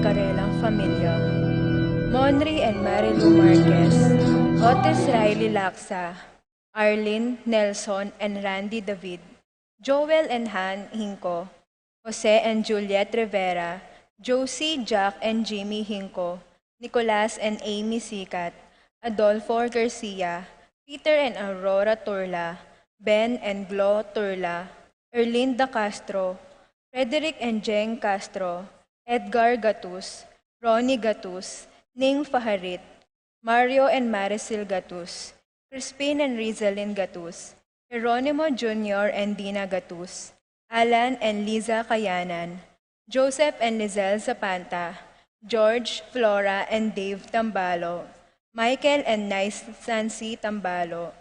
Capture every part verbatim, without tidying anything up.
karelang familia. Monri and Marilu Marquez, Otis Riley Laksa, Arlene, Nelson, and Randy David, Joel and Han Hinco, Jose and Juliet Rivera, Josie, Jack, and Jimmy Hinco, Nicolas and Amy Sikat, Adolfo Garcia, Peter and Aurora Turla, Ben and Glo Turla, Erlinda Castro, Frederick and Jeng Castro, Edgar Gatus, Ronnie Gatus, Ning Faharit, Mario and Maricel Gatus, Crispin and Rizalin Gatus, Jeronimo Junior and Dina Gatus, Alan and Liza Kayanan, Joseph and Lizelle Zapanta, George, Flora, and Dave Tambalo, Michael and Nice Sansi Tambalo,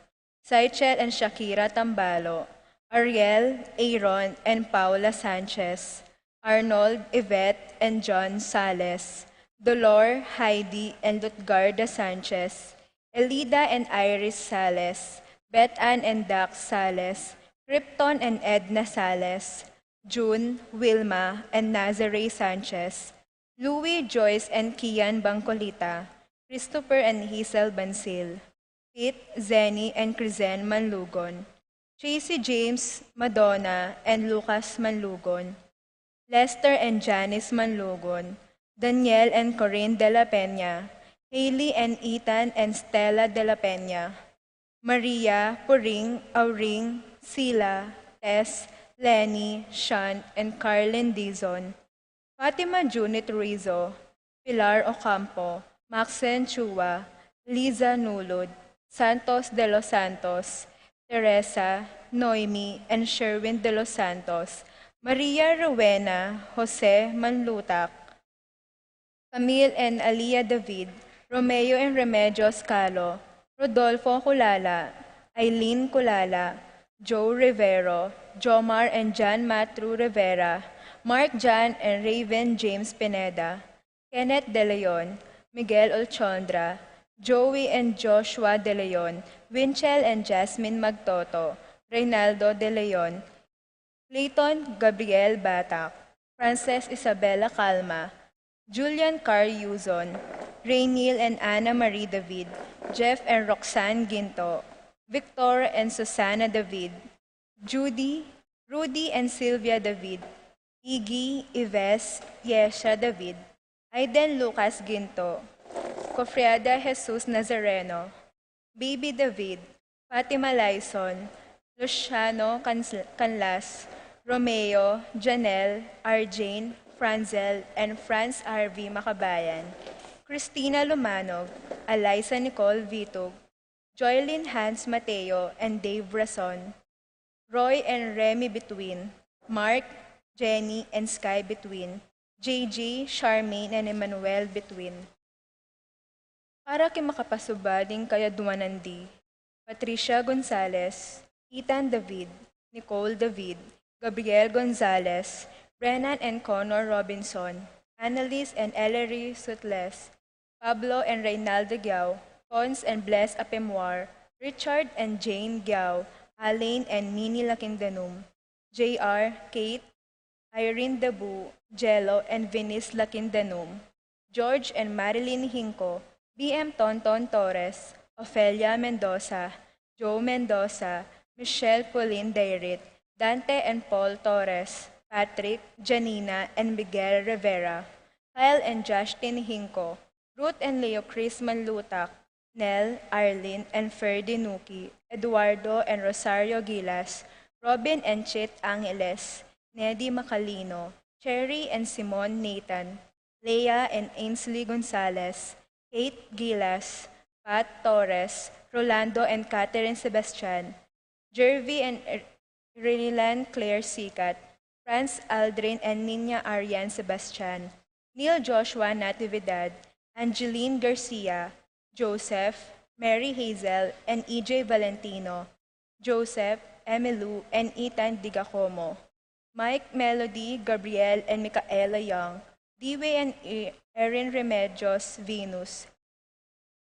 Saichel and Shakira Tambalo, Ariel, Aaron, and Paula Sanchez, Arnold, Yvette, and John Sales, Dolor, Heidi, and Lutgarda Sanchez, Elida and Iris Sales, Beth Ann and Dax Sales, Krypton and Edna Sales, June, Wilma, and Nazare Sanchez, Louis, Joyce, and Kian Bangcolita, Christopher and Hazel Bansil, Pete, Zenny, and Crizen Manlugon, Tracy, James, Madonna, and Lucas Manlugon, Lester and Janice Manlugon, Daniel and Corinne de la Peña, Haley and Ethan and Stella de la Peña, Maria, Puring, Auring, Sila, Tess, Lenny, Sean, and Carlin Dizon, Fatima Junit Ruizo, Pilar Ocampo, Maxine Chua, Liza Nulud, Santos de los Santos, Teresa, Noemi, and Sherwin de los Santos, Maria Rowena, Jose Manlutak, Camille and Alia David, Romeo and Remedios Calo, Rodolfo Culala, Eileen Culala, Joe Rivero, Jomar and John Matru Rivera, Mark John and Raven James Pineda, Kenneth De Leon, Miguel Olchondra, Joey and Joshua De Leon, Winchell and Jasmine Magtoto, Reynaldo De Leon, Clayton Gabriel Batak, Frances Isabella Calma, Julian Carl Yuzon, Rainiel and Anna Marie David, Jeff and Roxanne Ginto, Victor and Susana David, Judy, Rudy and Sylvia David, Iggy, Ives, Yesha David, Aiden Lucas Ginto, Cofriada Jesus Nazareno, Baby David, Fatima Laison, Luciano Cans-, Canlas, Romeo, Janelle, Arjane, Franzel, and Franz R V Macabayan, Christina Lumanog, Eliza Nicole Vitug, Joylyn Hans Mateo, and Dave Rason, Roy and Remy Between, Mark, Jenny, and Sky Between, J J, Charmaine, and Emmanuel Between. Para ki makapasuba ding kayaduanan di, Patricia Gonzalez, Ethan David, Nicole David, Gabriel Gonzalez, Brennan and Connor Robinson, Annalise and Ellery Sutles, Pablo and Reynaldo Giao, Cons and Bless Apemwar, Richard and Jane Giao, Alain and Nini Lakindanum, J R, Kate, Irene Dabu, Jello and Venice Lakindanum, George and Marilyn Hinco, B M Tonton Torres, Ofelia Mendoza, Joe Mendoza, Michelle Pauline Dairit, Dante and Paul Torres, Patrick, Janina, and Miguel Rivera, Kyle and Justin Hinco, Ruth and Leo Chris Manlutak, Nel, Arlene, and Ferdy Nuki, Eduardo and Rosario Gilas, Robin and Chit Angeles, Nedi Macalino, Cherry and Simon Nathan, Leah and Ainsley Gonzalez, Kate Gilas, Pat Torres, Rolando and Catherine Sebastian, Jervy and Er-, Renilan Claire Sikat, Franz Aldrin and Nina Arian Sebastian, Neil Joshua Natividad, Angeline Garcia, Joseph, Mary Hazel, and E J Valentino, Joseph, Emilu, and Ethan Digacomo, Mike, Melody, Gabriel, and Micaela Young, Diwe and E-, Erin Remedios Venus,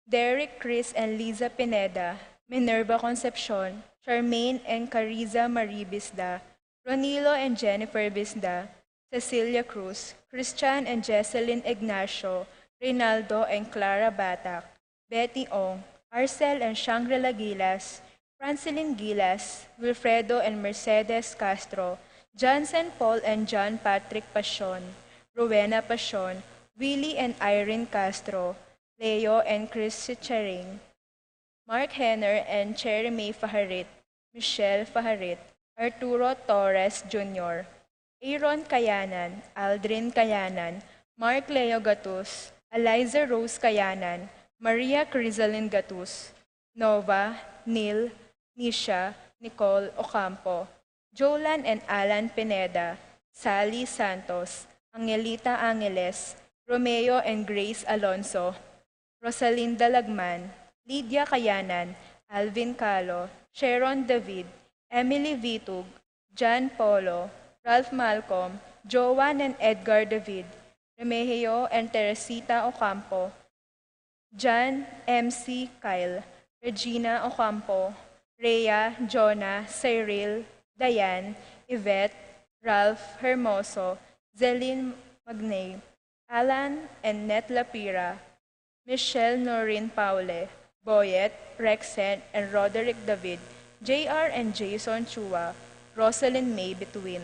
Derek, Chris, and Liza Pineda, Minerva Concepcion, Charmaine and Cariza Marie Bisda, Ronilo and Jennifer Bisda, Cecilia Cruz, Christian and Jesselyn Ignacio, Reynaldo and Clara Batac, Betty Ong, Arcel and Shangri-La Gilas, Francelin Gilas, Wilfredo and Mercedes Castro, Johnson Paul and John Patrick Pasion, Rowena Pasion, Willie and Irene Castro, Leo and Chris Chicharing, Mark Henner and Cherry May Faharit, Michelle Faharit, Arturo Torres Junior, Aaron Kayanan, Aldrin Kayanan, Mark Leo Gatus, Eliza Rose Kayanan, Maria Crisalin Gatus, Nova, Neil, Nisha, Nicole Ocampo, Jolan and Alan Pineda, Sally Santos, Angelita Angeles, Romeo and Grace Alonso, Rosalinda Lagman, Lydia Kayanan, Alvin Calo, Sharon David, Emily Vitug, Jan Polo, Ralph Malcolm, Joan and Edgar David, Remigio and Teresita Ocampo, Jan M C Kyle, Regina Ocampo, Rhea, Jonah, Cyril, Diane, Yvette, Ralph Hermoso, Zelin Magnay, Alan and Net Lapira, Michelle Noreen Paule, Boyet, Rexen, and Roderick David, J R and Jason Chua, Rosalyn May Bituin.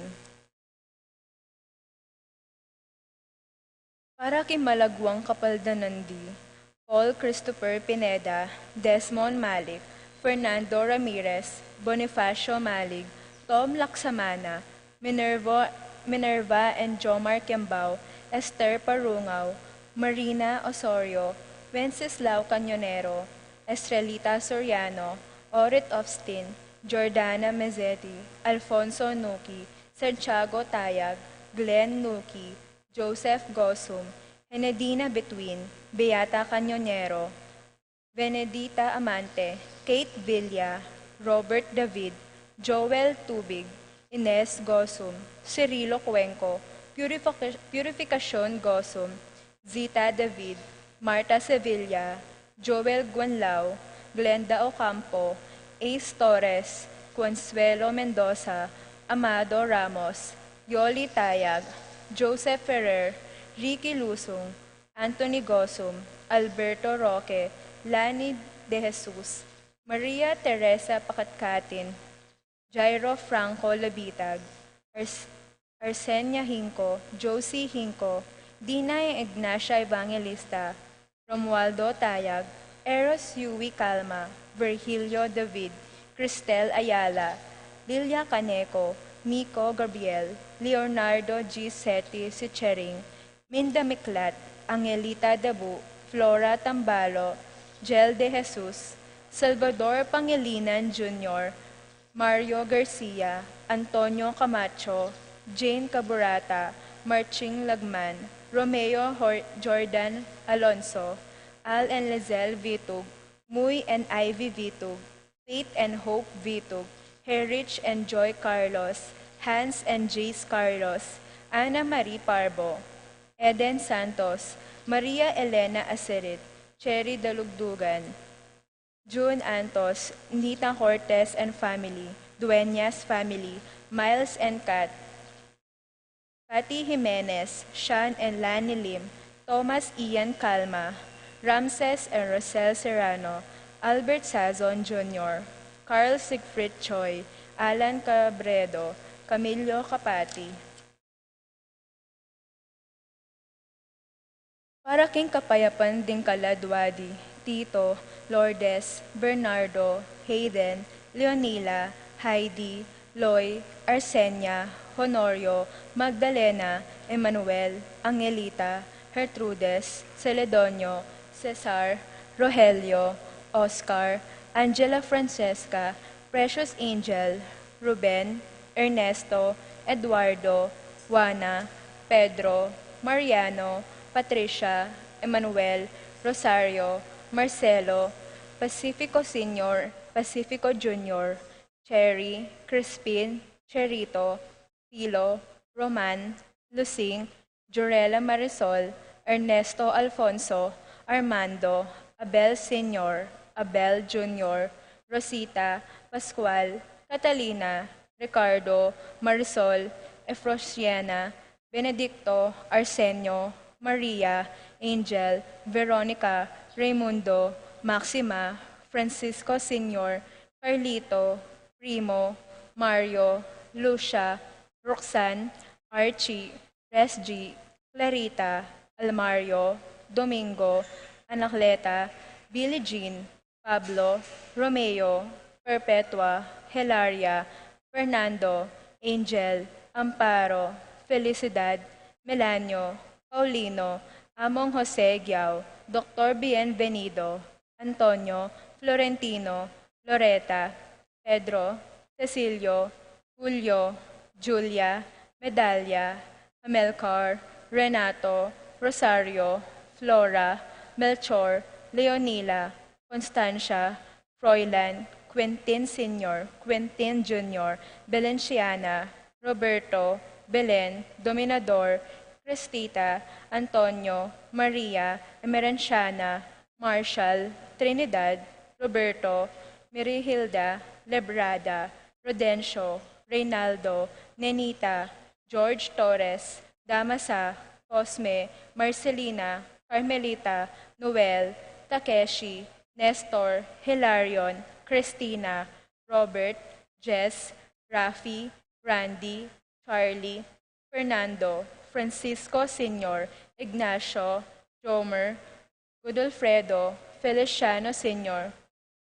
Para king malagwang kapaldanan di, Paul Christopher Pineda, Desmond Malik, Fernando Ramirez, Bonifacio Malik, Tom Laksamana, Minerva, Minerva and Jomar Kembao, Esther Parungaw, Marina Osorio, Wenceslao Cañonero, Estrelita Soriano, Orit Austin, Jordana Mezzetti, Alfonso Nuki, Santiago Tayag, Glenn Nuki, Joseph Gosum, Henedina Bituin, Beata Cañonero, Benedita Amante, Kate Villa, Robert David, Joel Tubig, Ines Gosum, Cirilo Cuenco, Purifica-, Purificacion Gosum, Zita David, Marta Sevilla, Joel Guanlao, Glenda Ocampo, Ace Torres, Consuelo Mendoza, Amado Ramos, Yoli Tayag, Joseph Ferrer, Ricky Lusung, Anthony Gosum, Alberto Roque, Lani De Jesus, Maria Teresa Pakatkatin, Jairo Franco Labitag, Ars-, Arsenia Hinco, Josie Hinco, Dina Ignacia Evangelista, Romualdo Tayag, Eros Yui Calma, Virgilio David, Cristel Ayala, Lilia Caneco, Miko Gabriel, Leonardo G. Seti Sichering, Minda Miklat, Angelita Dabu, Flora Tambalo, Jel De Jesus, Salvador Pangilinan Junior, Mario Garcia, Antonio Camacho, Jane Caburata, Marching Lagman, Romeo Hor-, Jordan Alonso, Al and Lizelle Vitug, Muy and Ivy Vitug, Faith and Hope Vitug, Herrich and Joy Carlos, Hans and Jace Carlos, Ana Marie Parbo, Eden Santos, Maria Elena Asirit, Cherry Dalugdugan, June Antos, Nita Cortez and family, Dueñas family, Miles and Kat, Patty Jimenez, Sean and Lani Lim, Thomas Ian Calma, Ramses and Rosel Serrano, Albert Sazon Junior, Carl Siegfried Choi, Alan Cabredo, Camilo Capati. Para king kapayapan ding kaladwa di Tito, Lourdes, Bernardo, Hayden, Leonila, Heidi, Loy, Arsenia, Honorio, Magdalena, Emmanuel, Angelita, Gertrudes, Celedonio, Cesar, Rogelio, Oscar, Angela Francesca, Precious Angel, Ruben, Ernesto, Eduardo, Juana, Pedro, Mariano, Patricia, Emmanuel, Rosario, Marcelo, Pacifico Senior, Pacifico Junior, Cherry, Crispin, Cherito, Pilo, Roman, Lusing, Jurella Marisol, Ernesto Alfonso, Armando, Abel Senior, Abel Junior, Rosita, Pascual, Catalina, Ricardo, Marisol, Efrosiana, Benedicto, Arsenio, Maria, Angel, Veronica, Raimundo, Maxima, Francisco Senior, Carlito, Primo, Mario, Lucia, Roxanne, Archie, Resgie, Clarita, Almario, Domingo, Anacleta, Billie Jean, Pablo, Romeo, Perpetua, Hilaria, Fernando, Angel, Amparo, Felicidad, Melanio, Paulino, Among Jose Giao, Doktor Bienvenido, Antonio, Florentino, Loreta, Pedro, Cecilio, Julio, Julia, Medalia, Amilcar, Renato, Rosario, Flora, Melchor, Leonila, Constancia, Froilan, Quintin Senior, Quintin Junior, Belenciana, Roberto, Belen, Dominador, Cristita, Antonio, Maria, Emerenciana, Marshall, Trinidad, Roberto, Mirihilda, Lebrada, Rodencio, Reynaldo, Nenita, George Torres, Damasa, Cosme, Marcelina, Carmelita, Noel, Takeshi, Nestor, Hilarion, Christina, Robert, Jess, Rafi, Randy, Charlie, Fernando, Francisco Senior, Ignacio, Jomer, Godofredo, Feliciano Senior,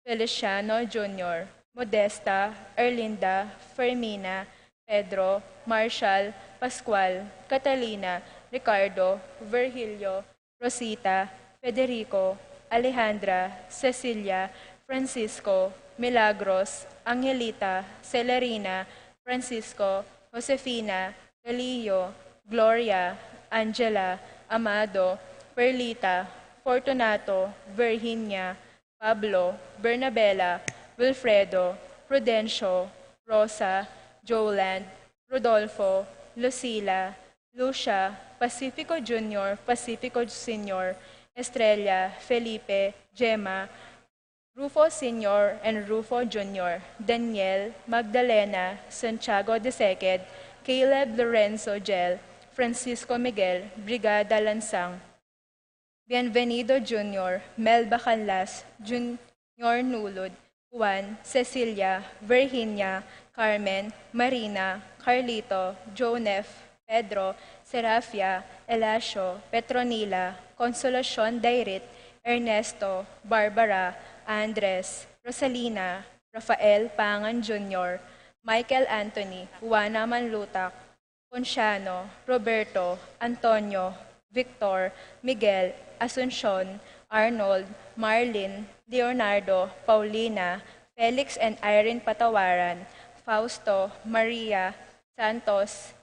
Feliciano Junior, Modesta, Erlinda, Fermina, Pedro, Marshall, Pascual, Catalina, Ricardo, Virgilio, Rosita, Federico, Alejandra, Cecilia, Francisco, Milagros, Angelita, Celerina, Francisco, Josefina, Galillo, Gloria, Angela, Amado, Perlita, Fortunato, Virginia, Pablo, Bernabela, Wilfredo, Prudencio, Rosa, Joland, Rodolfo, Lucila, Lucia, Pacifico Junior, Pacifico Senior, Estrella, Felipe, Gemma, Rufo Senior and Rufo Junior, Daniel, Magdalena, Santiago the Second, Caleb, Lorenzo, Jel, Francisco, Miguel, Brigada Lansang, Bienvenido Junior, Melba Canlas, Junior Nulud, Juan, Cecilia, Virginia, Carmen, Marina, Carlito, Jonef, Pedro, Serafia, Elasio, Petronila, Consolacion, Dairit, Ernesto, Barbara, Andres, Rosalina, Rafael Pangan Junior, Michael Anthony, Juana Manlutak, Ponciano, Roberto, Antonio, Victor, Miguel, Asuncion, Arnold, Marlin, Leonardo, Paulina, Felix and Irene Patawaran, Fausto, Maria, Santos,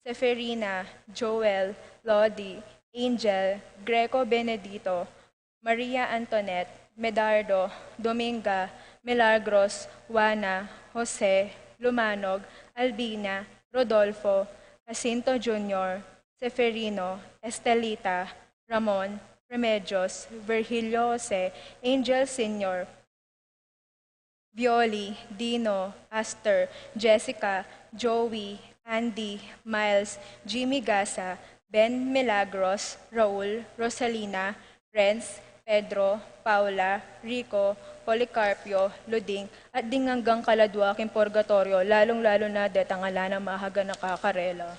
Seferina, Joel, Lodi, Angel, Greco, Benedito, Maria Antoinette, Medardo, Dominga, Milagros, Juana, Jose, Lumanog, Albina, Rodolfo, Jacinto Junior, Seferino, Estelita, Ramon, Remedios, Virgilio Jose, Angel Senior, Violi, Dino, Aster, Jessica, Joey, Andy, Miles, Jimmy Gasa, Ben, Milagros, Raul, Rosalina, Renz, Pedro, Paula, Rico, Policarpio, Luding, at ding anggang kaladua king purgatoryo, lalung-lalu na detang ala nang mahaga nang kakarela.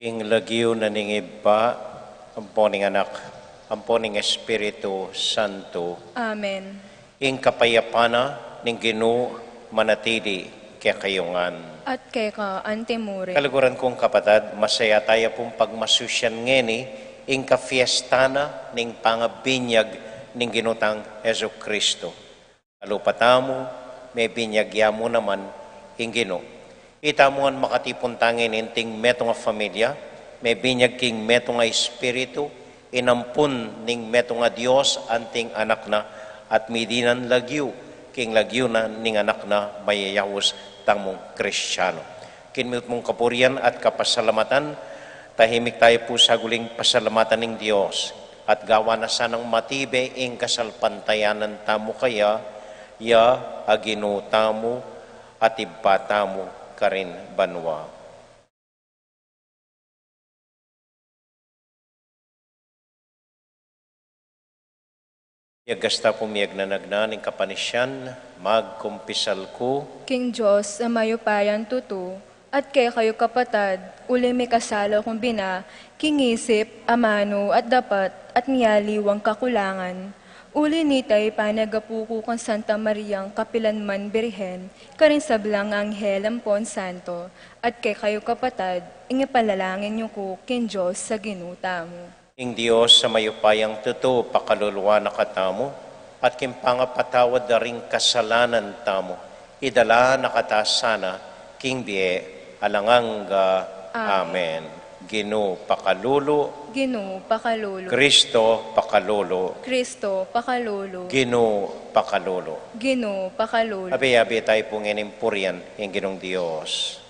Ing lagyu na ning Ibpa, ampo ning Anak, ampo ning Espiritu Santo. Amen. Ing kapayapan na ning Ginu manatili kekayu ngan. At keka antimurin. Kaluguran kung kapatad, masaya taya pung pagmasusyan ngeni ing kafiesta na ning pangabinyag ning Ginu tang Jesucristo. Kalupa tamu, mebinyag ya mu naman ing Ginu. Itamu ngan makatipun tangin inting metung a familia, mebinyag king metung a espiritu, inampun ning metung a Dios anting Anak na, at midinan lagyu king lagyu na ning Anak na, mayayaus tamung Kristiano. Kinmit mung kapurian at kapasalamatan, tahimik tayu pu saguling pasalamatan ning Dios, at gawa na sanang matibe ing kasalpantayanan tamu kaya, ya a Ginu tamu at Ibpa tamu karin banua. Yagasta pu miyagnanagnan ing kapanisian, magkumpisal ku king Dios a mayupayang tutu, at kekayu kapatad, uli mikasala kung bina, king isip, amanu, at dapat, at mialiwang kakulangan. Uli nita, ipanagapu ku kang Santa Mariang kapilan man Birhen, karing sablang anghel ampon santo, at kekayu kapatad, ing ipalalangin yu ku king Dios a Ginu tamu. Ing Dios a mayupayang tutu pakalulu na katamu, at king pangapatawad da ring kasalanan tamu, idala na kata sana king bie alang angga. Amen. Amen. Ginu pakalulu. Ginu pakalulu. Kristo pakalulu. Kristo pakalulu. Ginu pakalulu. Ginu pakalulu. Abe-abe tayu pu ngening purian ing Ginung Dios.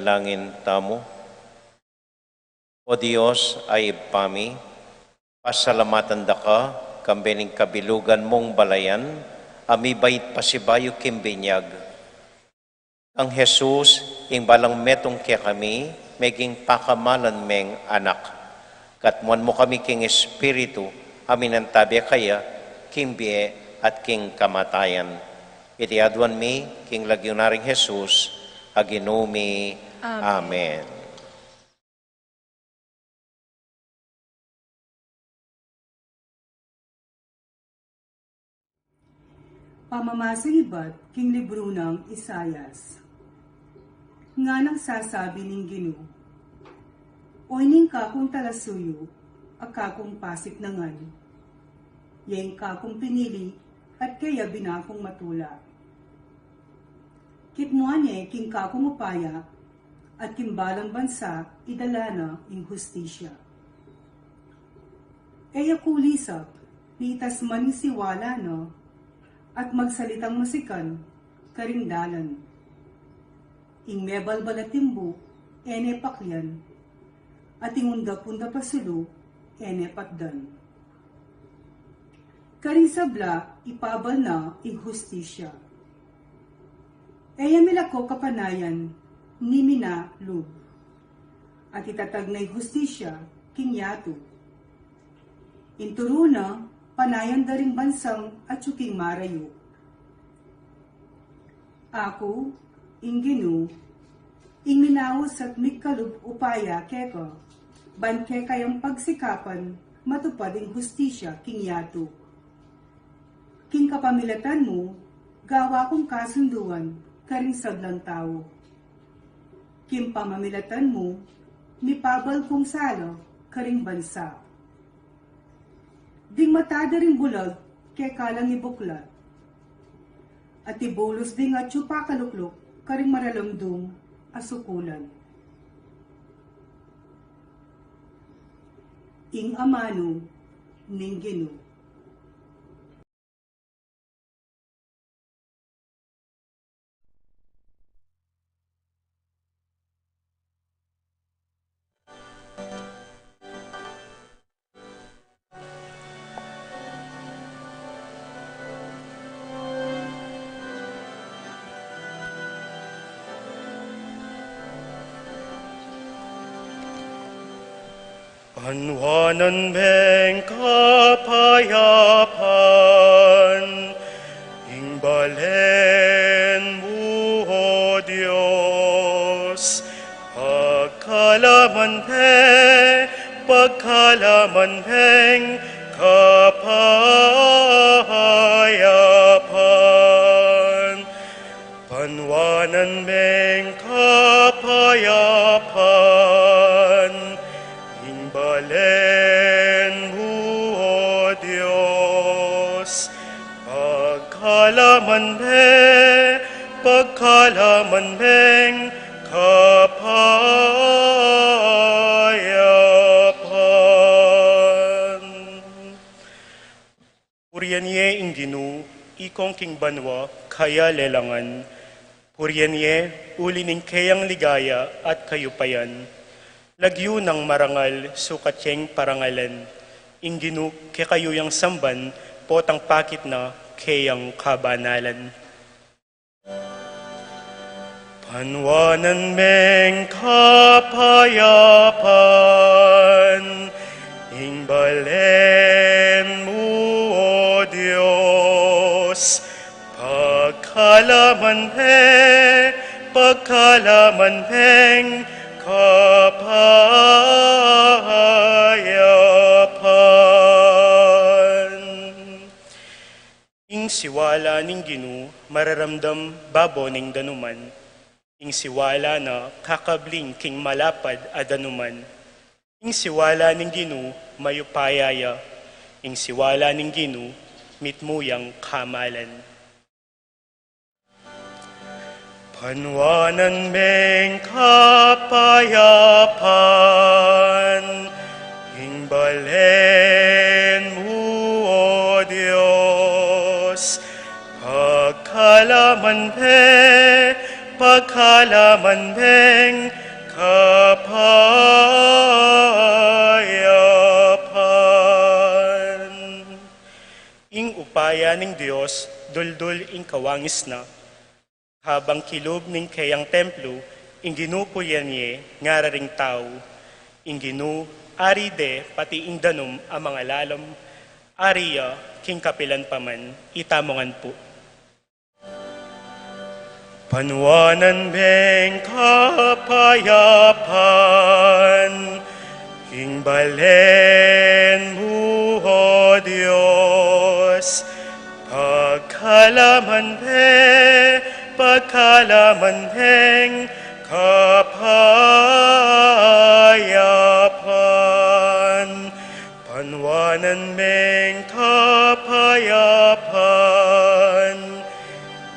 Langin tamu. O Dios, a Ibpa mi, pasalamatan da ka, kambe ning kabilugan mung balayan, a mibait pasibayu king binyag. Kang Jesus, ing balang metung kekami, meging pakamalan meng anak. Katmuan mu kami king Espiritu, a minantabe kaya, king bie at king kamatayan. Iti aduan mi, king lagyu na ring Jesus, a Ginu mi. Amen. Amen. Pamamasu ibat king libru nang Isaias. Nganang sasabi ning Ginu, "O ining kakung talasuyu, a kakung pasip na ngan, ya ing kakung pinili, at keya binakung matula. Kitmuan ne king kakung upaya, at king balang bansa idala na ing hustisya. E ya kulisap, ni itas man ing siwala na, at magsalitang masikan karing dalan. Ing mebalbal a timbu, e ne paklian, at ing undap-undap a sulu, e ne patdan. Karing sabla, ipabal na ing hustisya. E ya milako kapanayan, ni minalub. At itatag na ing hustisya king yatu. Ing turu na, panayan da ring bansang atyu king marayu. Aku, ing Ginu, ing minaus at migkalub upaya keka, ban kekayang pagsikapan matupad ing hustisya king yatu. King kapamilatan mu, gawa kung kasunduan karing sablang tau. King pamamilatan mu, mipabal kung sala karing bansa. Ding mata da ring bulag, keka lang ibuklat. At ibulus ding atyu pakalukluk karing maralamdung a sukulan." Ing amanu ning Ginu. Panuanan meng kapayapan, ing balen mu, O Dios, pagkalaman me, pagkalaman meng kapayapan. Panuanan meng kapayapan, ing balen mu, O Dios, pagkalaman me, pagkalaman meng kapayapan. Purian ye ing Ginu, ikong king banua, kaya lelangan. Purian ye, uli ning keyang ligaya at kayupayan. Lagyu nang marangal, sukat yeng parangalan. Ing Ginu, kekayu yang samban, potang pakit na keyang kabanalan. Panuanan meng kapayapan, ing balen mu, O Dios, pagkalaman me, pagkalaman meng kapayapan. Ing siwala ning Ginu mararamdam babo ning danuman. Ing siwala na kakabling king malapad a danuman. Ing siwala ning Ginu mayupaya ya. Ing siwala ning Ginu mitmu yang kamalan. Panuanan meng kapayapan, ing balen mu, O Dios, pagkalaman me, pagkalaman meng kapayapan. Ing upaya ning Dios duldul ing kawangis na. Kabang kilub ning kayang templu, ing Ginu pulyan ye ngara ring tau, ing Ginu ari de pati ing danum a mangalalum, ari ya king kapilan pa man. Itamu ngan pu. Panuanan meng kapayapan king balen mu, O Dios, pagkalaman me, pagkalaman meng kapayapan. Panuanan meng kapayapan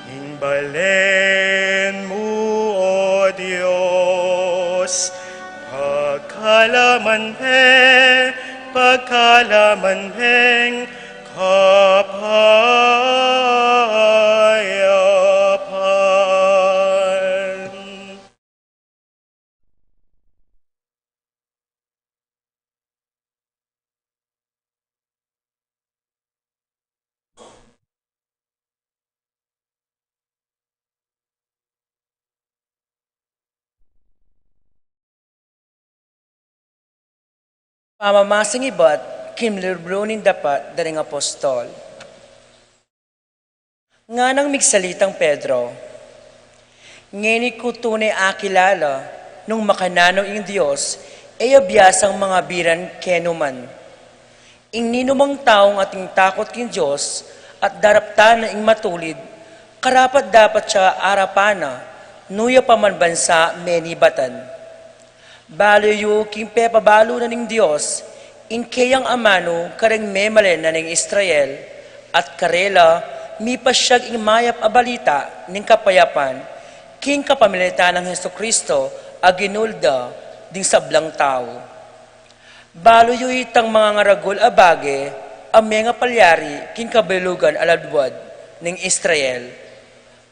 ing balen mu, O Dios, pagkalaman me, pagkalaman meng kapayapan. Pamamasang ibat king libru ning Dapat da ring Apostol. Nganang migsalitang Pedro, ngeni ku tune akilala nung makananu ing Dios, e ya biasang mangabiran kenu man. Ing ninumang taung ating takut king Dios at daraptan na ing matulid, karapat-dapat ya arapan na, nu ya pa man bansa menibatan. Balu yu king pepabalu na ning Dios ing kayang amanu karing memalen na ning Israel, at karela mipasyag ing mayap a balita ning kapayapan king kapamilatan nang Jesucristo a Ginu da ding sablang tau. Balu yu itang mangangaragul a bage a mengapalyari king kabilugan a ladwad ning Israel,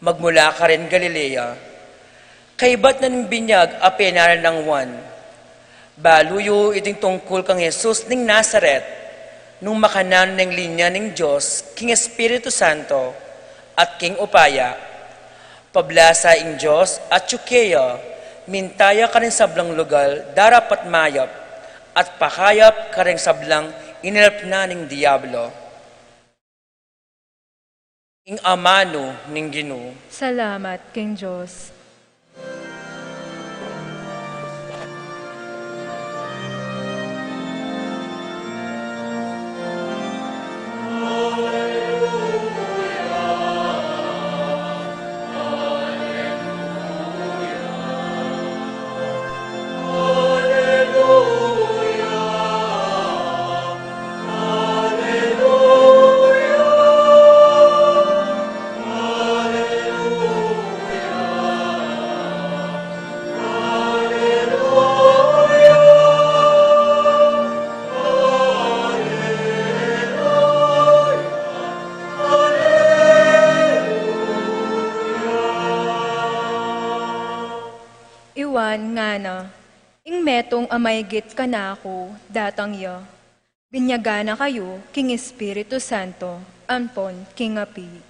magmula karin Galilea, kaybat na ning binyag a penana nang Juan. Balu yu iting tungkul kang Jesus ning Nazaret, nung makananu neng linya ning Dios king Espiritu Santo at king upaya. Pablasa ing Dios atiu keya, minta ya karing sablang lugal darapat mayap, at pakayap karing sablang inilap na ning Diablo. Ing amanu ning Ginu. Salamat king Dios. I Juan ngana, ing metung a maigit kanaku datang ya. Binyagan na kayu king Espiritu Santo ampon king api.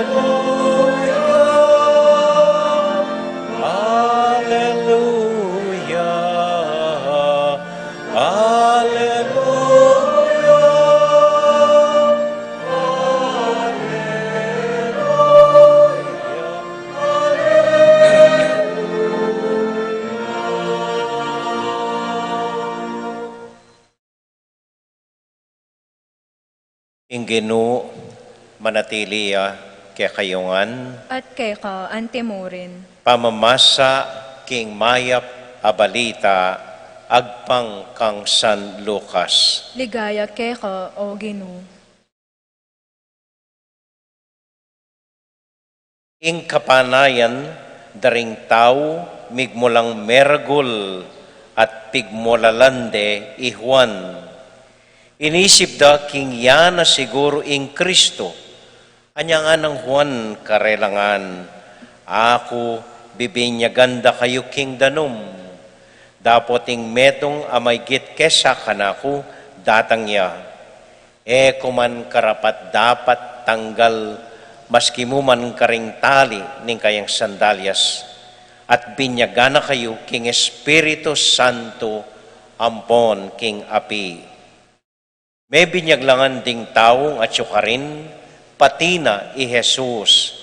Aleluya, aleluya, aleluya, aleluya. Ing Ginu manatili ya kekayu ngan. At keka anti murin. Pamamasa king mayap a balita agpang kang San Lucas. Ligaya keka, O Ginu. Ing kapanayan da ring tau migmulang meragul at pigmulalan de i Juan. Inisip da king ya na siguru ing Kristo. Anya nganang Juan karela ngan, "Aku, bibinyagan da kayu king danum. Dapot ing metung a maygit kesa kanaku datang ya. E ku man karapat-dapat tanggal maski mu man karing tali ning kayang sandalyas, at binyagan na kayu king Espiritu Santo ampon king api." Mebinyag la ngan ding taung atyu karin, pati na i Jesus.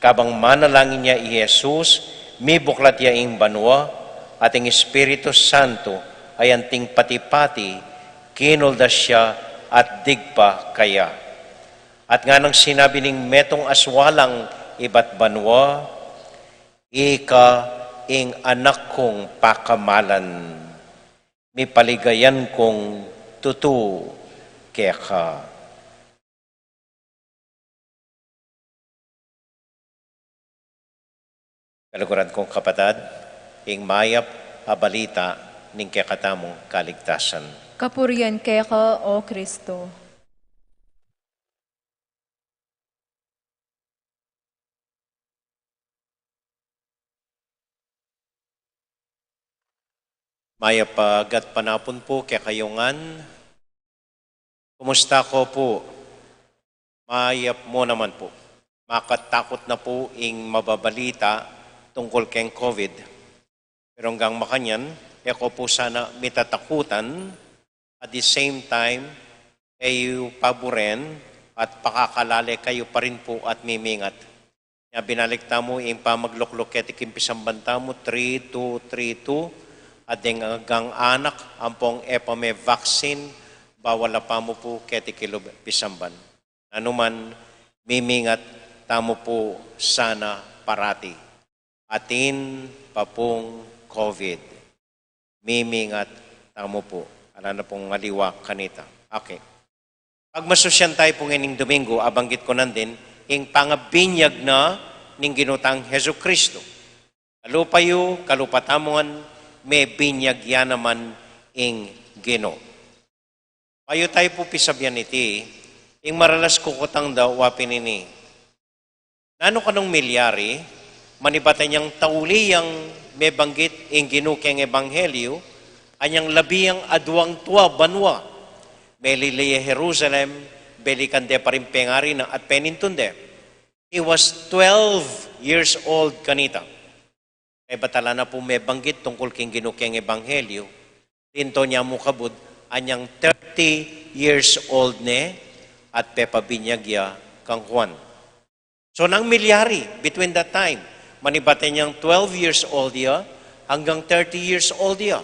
Kabang manalangin ya i Jesus, mibuklat ya ing banua, at ing Espiritu Santo, a anting pati-pati, kinuldas ya at digpa kaya. At nganang sinabi ning metung aswalang ibat banua, "Ika ing Anak kung pakamalan, mipaligayan kung tutu keka." Kaluguran kung kapatad, ing mayap a balita ning kekatamung kaligtasan. Kapurian keka, O Kristo. Mayap a gatpanapun pu kekayu ngan. Kumusta ko pu? Mayap mu naman pu. Makatakut na pu ing mababalita tungkul keng COVID. Pero anggang makanyan, e ko pu sana mitatakutan, at the same time, e yu paburen at pakakalale kayu pa rin pu at mimingat. Nya binalik tamu ing pamaglukluk keti king pisamban tamu, three two three two, at deng anggang anak ampong e pa me-vaccine, bawal la pamu pu keti kilub pisamban. Nanu man, mimingat tamu pu sana parati. Atin pa pung COVID. Mimingat tamu pu. Ala na pung aliwa kanita. Okay. Pagmasusyan tayu pu ngening Domingo, abanggit ku nandin, ing pangabinyag na ning Ginu tang Jesucristo. Kalupa yu, kalupa tamu ngan, mebinyag ya naman ing Ginu. Bayu tayu pu pisabian iti, ing maralas kukutang da wa pin ini. Nanu kanung milyari, manibat inyang tauli yang mebanggit ing Ginu keng Ebanghelyo, anyang labi yang aduang tua banua, melili ya Jerusalem, belikan de pa ring pengari na at penintun de. He was twelve years old kanita. Kaybat ala na pu mebanggit tungkul king Ginu keng Ebanghelyo, linto nya mu kabud, anyang thirty years old ne, at pepabinyag ya kang Juan. So, nanu milyari between that time, manibat inyang twelve years old ya, anggang thirty years old ya.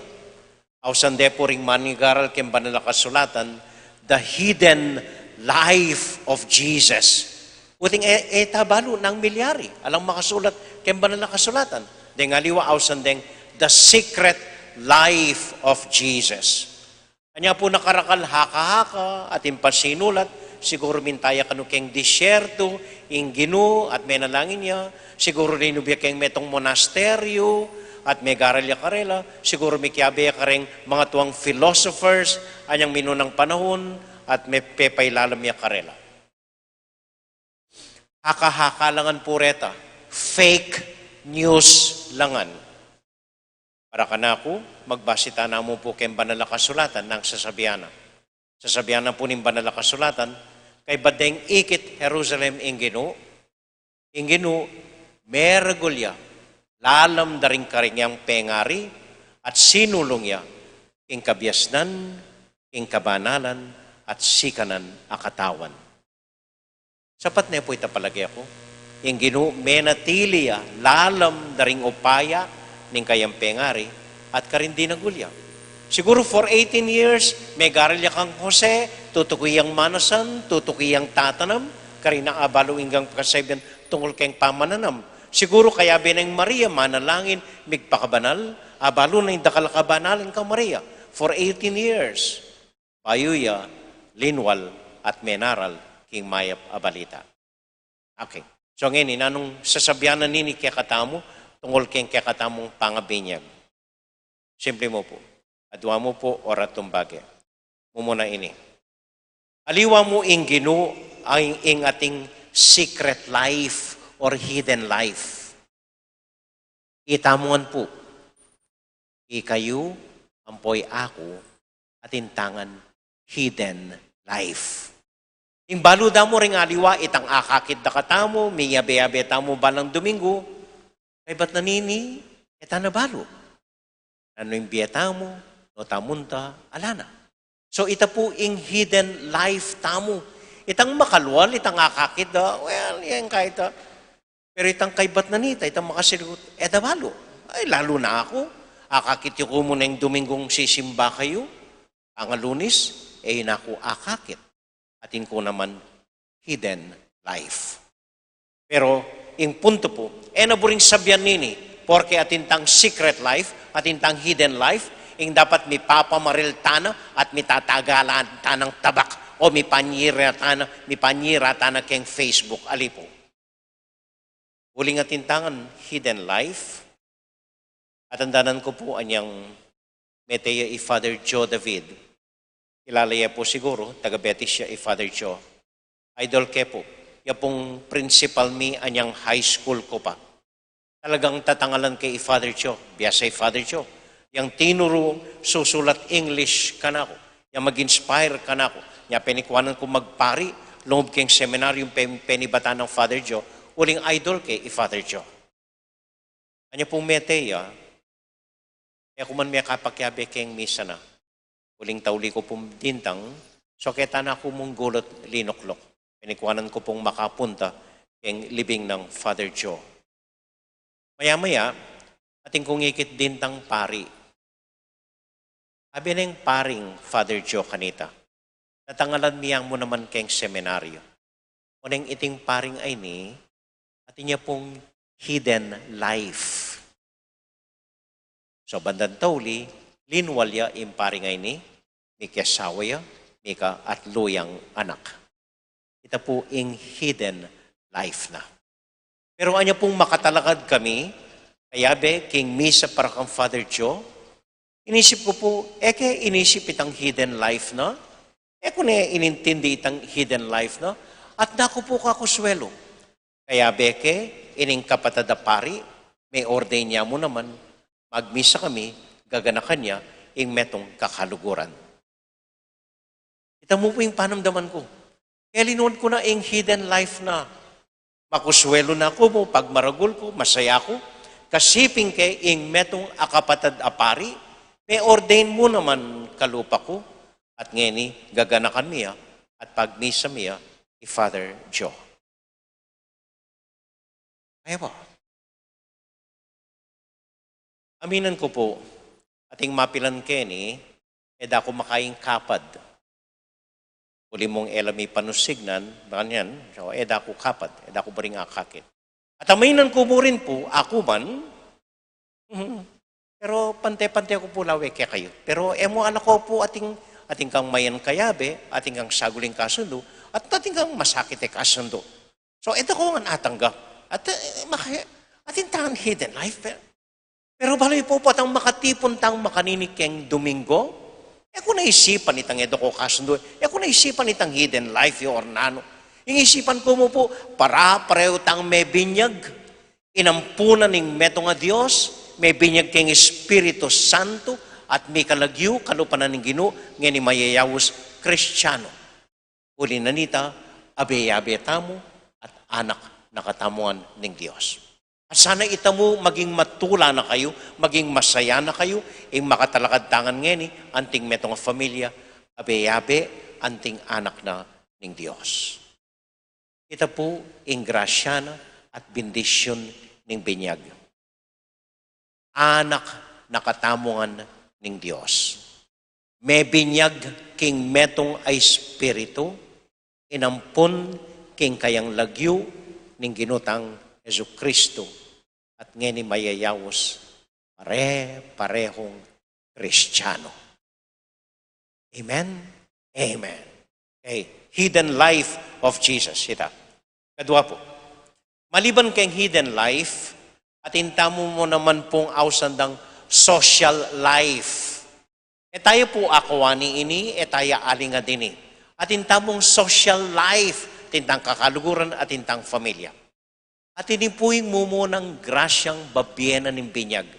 Ausan de pu ring manigaral keng Banal a Kasulatan, the hidden life of Jesus. Uting e, e ta balu nanu milyari, alang makasulat keng Banal a Kasulatan. Deng aliwa ausan deng the secret life of Jesus. Anya pu nakarakal haka-haka, atin pasinulat, siguru minta ya kanu keng disyerto, ing Ginu, at menalangin ya, siguru linub ya keng metung monasteryo, at megaral ya karela, siguru mikiabe ya kareng mangatuang philosophers, anyang minunang panahun, at mepepailalam ya karela. Haka-haka la ngan pu reta, fake news la ngan. Para kanaku, magbase ta namu pu keng Banal a Kasulatan, nanu sasabian na. Sasabian na pu ning Banal a Kasulatan, kaybat deng ikit Jerusalem ing Ginu, ing Ginu, meragul ya lalam da ring kayang pengari, at sinulung ya king kabiasnan, king kabanalan, at sikanan a katawan. Sapat ne pu ita palage ku? Ing Ginu menatili ya lalam da ring upaya ning kayang pengari at karing dinagul ya. Siguru for eighteen years, megaral ya kang Jose, tutuki yang manasan, tutuki yang tatanam, karin na abalu ing pakasabian tungkul keng pamananam. Siguru kayabe neng Maria manalangin, migpakabanal, abalu na ing dakal a kabanalan kang Maria for eighteen years. Bayu ya linwal at menaral king Mayap a Balita. Okay. So ngeni, nanung sasabian na nini kekatamu tungkul keng kekatamung pangabinyag? Simple mu pu. Adua mu pu o ratu bage. Mumuna ini. Aliwa mu ing Ginu, ing, ing ating secret life or hidden life. Itamu ngan pu, ikayu ampo aku, atin tang hidden life. Ing balu da mu ring aliwa, itang akakit da katamu, miyabe-yabe tamu balang Domingo, kaybat na nini, e ta na balu. Nanu ing bie tamu, nu ta munta, ala na. So ita pu ing hidden life tamu. Itang makalwal, itang akakit da, well, yan kahit, ah, pero itang kaybat na nita, itang makasirgut, e da balu. Ay, lalu na aku. Akakit yu ku mu neng Domingong sisimba kayu. Ing Lunes, e yu na ku akakit. Atin ku naman hidden life. Pero ing punto pu, e na buring sabian nini, porke atin tang secret life, atin tang hidden life, ing dapat mipapamaril ta na at mitatagalan ta nang tabak o mipanyira ta na, mipanyira ta na keng Facebook, ali pu. Uling atin tang hidden life, atandanan ku pu anyang mete ya i Father Joe David. Kilala ye pu siguru, taga Betis ya i Father Joe. Idol ke pu. Ya pung principal mi anyang high school ku pa. Talagang tatangalan ke i Father Joe. Biasa i Father Joe. Yang tinuru susulat English kanaku. Yang mag-inspire kanaku. Nya penikuanan ku magpari, lungub keng seminaryo, pen-, penibatan nang Father Joe. Uling idol ke i Father Joe. Anya pung mete ya, e ku man mekapakiabe keng misa na. Uling tauli ku pung dintang, so keta na ku mung gulut linukluk. Penikuanan ku pung makapunta keng libing nang Father Joe. Maya-maya, atin kung ikit dintang pari. Abe neng paring Father Joe kanita, tatangalan mi ya mu naman keng seminaryo. Oneng iting paring a ini, atin ya pung hidden life. So bandang tauli, linwal ya ing paring a ini, miki asawa ya, mika atlu yang anak. Ita pu ing hidden life na. Pero anya pung makatalakad kami, kayabe king misa para kang Father Joe, inisip ku pu, e ke inisip itang hidden life na? E ku ne inintindi itang hidden life na? At naku pu kakuswelu. Kayabe ke, ining kapatad a pari, me-ordain ya mu naman, magmisa kami, gaganakan ya ing metung kakaluguran. Ita mu pu ing panamdaman ku. Kaya linwan ku na ing hidden life na. Makuswelu na ku mu, pagmaragul ku, masaya ku. Kasi pin ke ing metung a kapatad a pari, me-ordain mu naman kalupa ku. At ngeni, gaganakan mi ya, at pagmisa mi ya, i Father Joe. Aya pa. Aminan ku pu, ating mapilan keni, e da ku makaing kapad. Uli mung e la mi panusignan, makanyan, so, e da ku kapad, e da ku baring akakit. At aminan ku mu rin pu, aku man, mhm, pero pante-pante ku pu lawe kekayu. Pero e mu alako pu ating, ating kang mayan kayabe, ating kang saguling kasundu, at ating kang masakit e kasundu. So, e da ku ngan atanggap. At, eh, maka-, atin tang hidden life, pero, pero balamu pu patang makatipun tang makanini keng Domingo, e ku na isipan itang e da ku kasundu, e ku na isipan itang hidden life, ya or nanu. Ing isipan ku mu pu, pare-parehu tang mebinyag, inampunan ning metung a Dios, mebinyag keng Espiritu Santo, at mikalagyu, kalupa na ning Ginu, ngeni mayayaus Kristiano. Uli na nita, abe-abe tamu at anak na katamu ngan ning Dios. At sana itamu maging matula na kayu, maging masaya na kayu, ing makatalakad ta ngan ngeni, anting metung a familia, abe-abe, anting anak na ning Dios. Ita pu ing grasya na at bendisyun ning binyag. Anak na katamu ngan ning Dios. Mebinyag king metung a Espiritu, inampun king kayang lagyu ning Ginu tang Jesucristo, at ngeni mayayaus pare-parehung Kristiano. Amen? Amen. Okay. Hidden life of Jesus. Ita. Kadua pu. Maliban keng hidden life, atin tamu mu naman pung ausan dang social life. E taya pu akuan ini, e taya alingad ini. Atin tamung social life, atin tang kakaluguran, atin tang familia. At ini pu ing mumunang grasyang babie na ning binyag.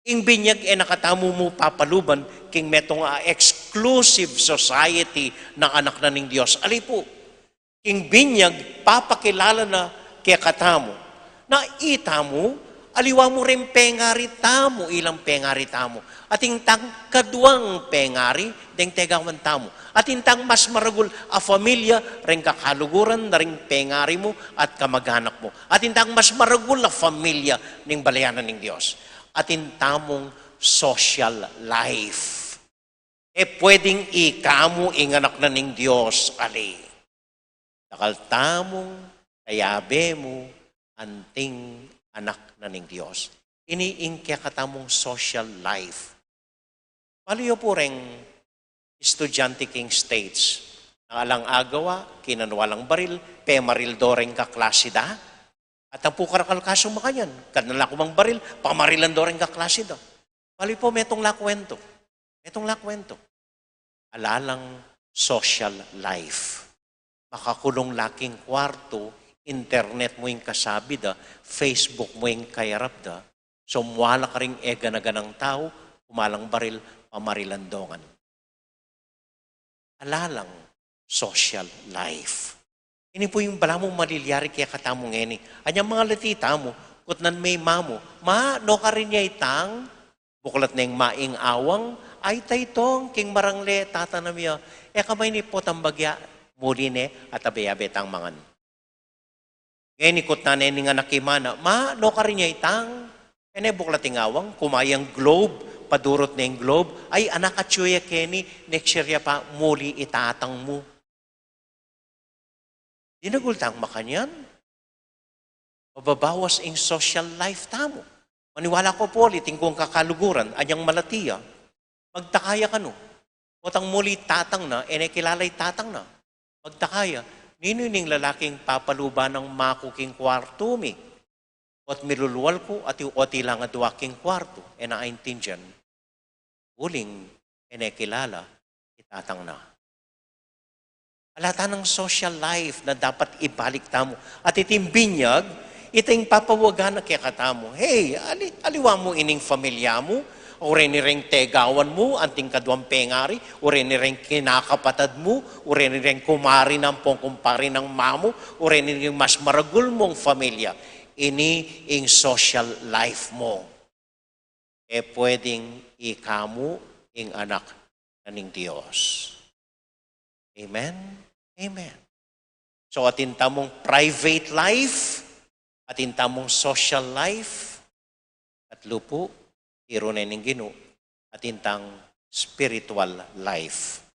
Ing binyag e na katamu mu papaluban king metung a exclusive society na anak na ning Dios. Ali pu, ing binyag papakilala na kekatamu na itamu, aliwa mu ring pengari tamu, ilang pengari tamu. Atin tang kaduang pengari, deng tegawan tamu. Atin tang mas maragul a familia, ring kakaluguran na ring pengari mu at kamaganak mu. Atin tang mas maragul a familia ning balayan na ning Dios. Atin tamung social life. E pwedeng ika mu ing anak na ning Dios, ali. Dakal tamung kayabe mu anting anak na ning Dios. Ini ing kekatamung social life. Balu yu pu reng estudyante king States, nang alang agawa, kinanu la lang baril, pemaril do reng kaklasi da. At ampo karakal kasu makanyan, kananu la ku mang baril, pamarilan do reng kaklasi da. Balu yu pu, metung la kuwentu. Metung la kuwentu. Ala lang social life. Makakulung la king kuartu, internet mu ing kasabi da, Facebook mu ing kayarap da, sumuala karing e gana-ganang tau, kumalang baril, pamarilan do ngan. Ala lang social life. Ini pu ing balamu malilyari kekatamu ngeni. Anyang mangalati tamu, kutnan me i ma mu, "Ma, nukarin ya itang?" Buklat neng ma ing awang, "Ay, taytong, king marangle, tatanam ya. E ka maini potang bagya, muli ne, at abe-abe tang mangan." Ngeni kutnan ne ning anak i ma na, "Ma, nukarin ya itang?" E ne buklat ing awang, kuma yang globe, padurut ne ing globe, "Ay, anak, atyu ya keni, next year ya pa, muli i tatang mu." Dinagul tang makanyan, mababawas ing social life tamu. Maniwala ku pu, atin kung kakaluguran, anyang malati ya, magtaka ya kanu. Potang muli tatang na, e ne kilala i tatang na. Magtaka ya, "Ninu ining lalaking papaluban nang ma ku king kuartu mi? Ot milulual ku, at yu ot ilang adwa king kuartu, e na aintindian." Uling e ne kilala i tatang na. Ala tanang social life na dapat ibalik tamu. At iting binyag, ita ing papawagan na kekatamu. "Hey, ali-, aliwa mu ining familia mu, o reni reng tegawan mu, anting kaduang pengari, o reni reng kinakapatad mu, o reni reng kumari nang pong kumpari nang ma mu, o reni reng mas maragul mung familia." Ini ing social life mu. E pwedeng ika mu ing anak na ning Dios. Amen? Amen. So, atin tamung private life, atin tamung social life, at lupu, tiru ne ning Ginu, atin tang spiritual life.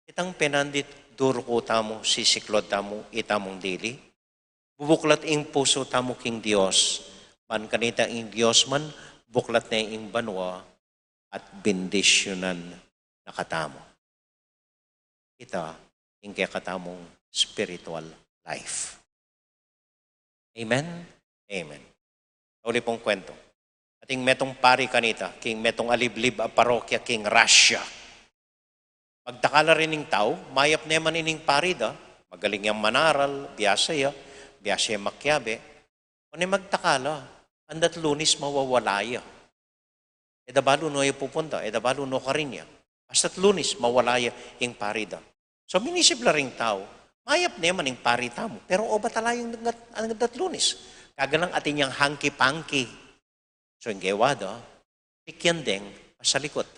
Itang penandit, duruku tamu, sisiklud tamu itamung dili. Bubuklat ing pusu tamu king Dios, ban kanita ing Dios man buklat ne ing banua at bendisyunan na katamu. Ita ing kekatamung spiritual life. Amen? Amen. Uli pung kwento. Atin metung pari kanita, king metung aliblib a parokya king Russia. Magtaka la rin ing tau, mayap ne man ining pari da, magaling yang manaral, biasa ya, biasa ya makiabe. One magtaka la, andat Lunis mawawala ya. E da balu nu ya pupunta, e da balu nukarin ya. Basta't Lunis, mawala ya ing pari da. So, minisip la ring tau, mayap ne man ing pari tamu, pero obat ala yang angat-, angat Lunis. Kagalang atin yang hangki-pangki. So, ing gewa da, pikyan deng pasalikut.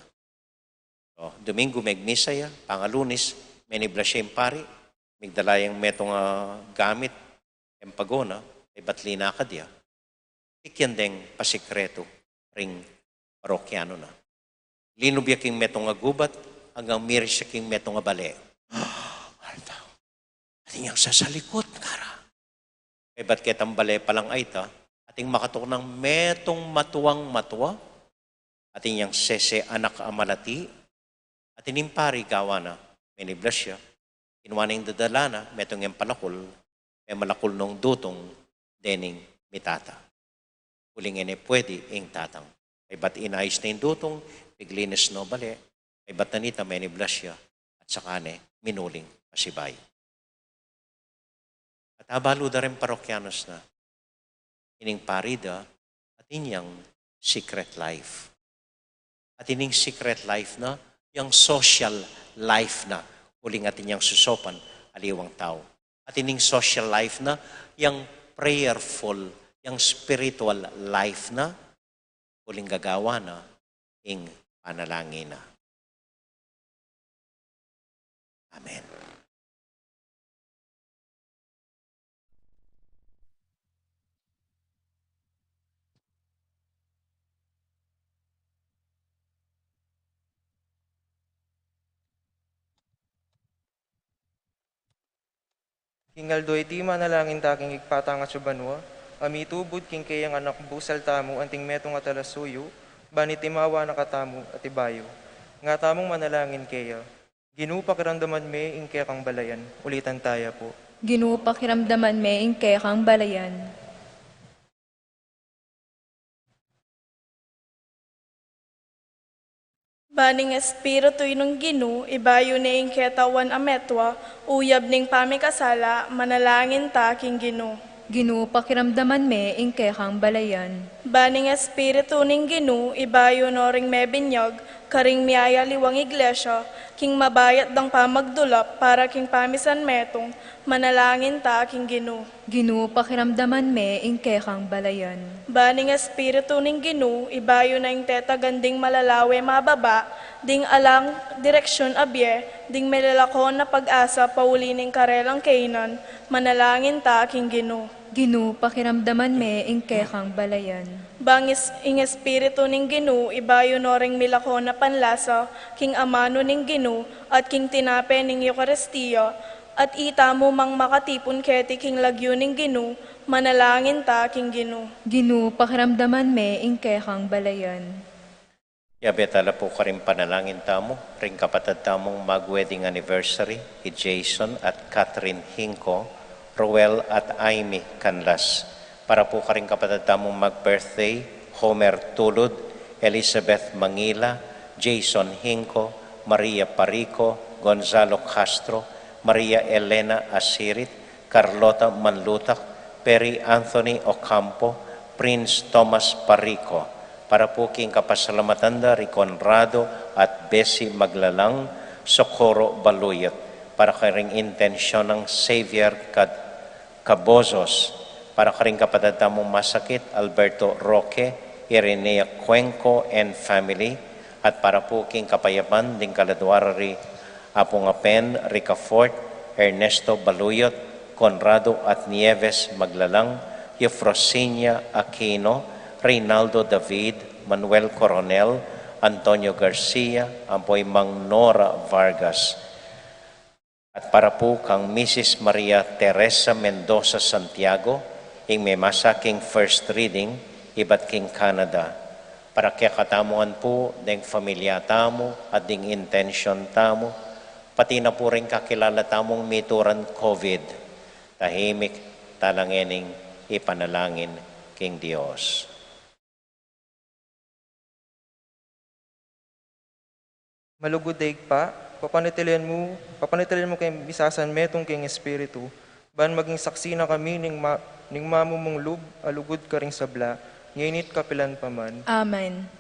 So, Domingo megmisa ya, pangalunis, meniblas ya ing pari, migdala yang metung a gamit, yang pagona, e bat linakad ya. Pikyan deng pasikretu ring parokyanu na. Linub ya king metung a gubat, anggang miris ya king metung a bale. Alta. Atin yang sasalikut, ngara. Kaybat ketang bale pa lang a ita, atin makatuknang metung matuang matua, atin yang sese anak a malati, atin ing pari gawa na, meniblas ya, kinua na ing dadala na, metung yang palakul, e malakul nung dutung, kening mitata. Uling e ne pwede ing tatang. Kaybat inayus ne ing dutung, piglinis no bale, kaybat na nita meniblas ya, at saka ne minuling pasibayu. At abalu da ring parokyanos na, ining pari da, atin yang secret life. Atin yang secret life na, yang social life na, uling atin yang susopan aliwang tau. Atin yang social life na, yang prayerful, yang spiritual life na, uling gagawa na ing panalangin na. Amen. King aldo iti manalangin ta king Ibpa tang atsu banua, a mitubud king keyang anak busal tamu anting metung a talasuyu, ban itimawa na katamu at ibayu. Nga tamung manalangin keya. Ginu, pakiramdaman me ing kekang balayan. Ulitan taya pu. Ginu, pakiramdaman me ing kekang balayan. Ban ing Espiritu ning Ginu, ibayu ne ing ketauan a metua, uyab ning pamikasala, manalangin ta king Ginu. Ginu, pakiramdaman me ing kekang balayan. Ban ing Espiritu ning Ginu, ibayu no ring mebinyag, karing miyayaliwang iglesia, king mabayat dang pamagdulap, para king pamisan metung, manalangin ta king Ginu. Ginu, pakiramdaman me ing kekang balayan. Ban ing Espiritu ning Ginu, ibayu na ing tetagan ding malalawe mababa, ding alang direksyun a bie, ding melalako na pag-asa pauli ning karelang kainan, manalangin ta king Ginu. Ginu, pakiramdaman me ing kekang balayan. Ban ing Espiritu ning Ginu, ibayu no ring milako na panlasa, king amanu ning Ginu, at king tinape ning Eukaristia, at itamu mang makatipun keti king lagyu ning Ginu, manalangin ta king Ginu. Ginu, pakiramdaman me ing kekang balayan. Yabe tala pu karing panalangin tamu, ring kapatad tamung mag-wedding anniversary, i Jason at Catherine Hinco, Roel at Aimee Canlas. Para pu karing kapatad tamung mag-birthday, Homer Tulud, Elizabeth Mangila, Jason Hinco, Maria Parico, Gonzalo Castro, Maria Elena Asirit, Carlota Manlutak, Perry Anthony Ocampo, Prince Thomas Parico. Para pu king kapasalamatan da ri Conrado at Bessie Maglalang, Socorro Baluyot. Para karing intensyon nang Xavier Cad-, Cabozos, para karing kapatad tamung masakit, Alberto Roque, Irenea Cuenco and family, at para pu king kapayapan ding kaladua ra ri Apung Apen Ricafort, Ernesto Baluyot, Conrado at Nieves Maglalang, Eufrosinia Aquino, Reynaldo David, Manuel Coronel, Antonio Garcia, ampo i Mang Nora Vargas. At para pu kang Misis Maria Teresa Mendoza Santiago, ing memasa king first reading, ibat king Canada. Para kekatamu ngan pu, deng familia tamu, at ding intensyon tamu, pati na pu ring kakilala tamung mituran COVID. Tahimik tala ngening ipanalangin king Dios. Malugud a Ibpa, papanatilian mu, papanatilian mu keng misasan metung keng Espiritu, ban maging saksi na kami ning ma-, ning mamumung lub a lugud karing sabla, ngeni at kapilan pa man. Amen.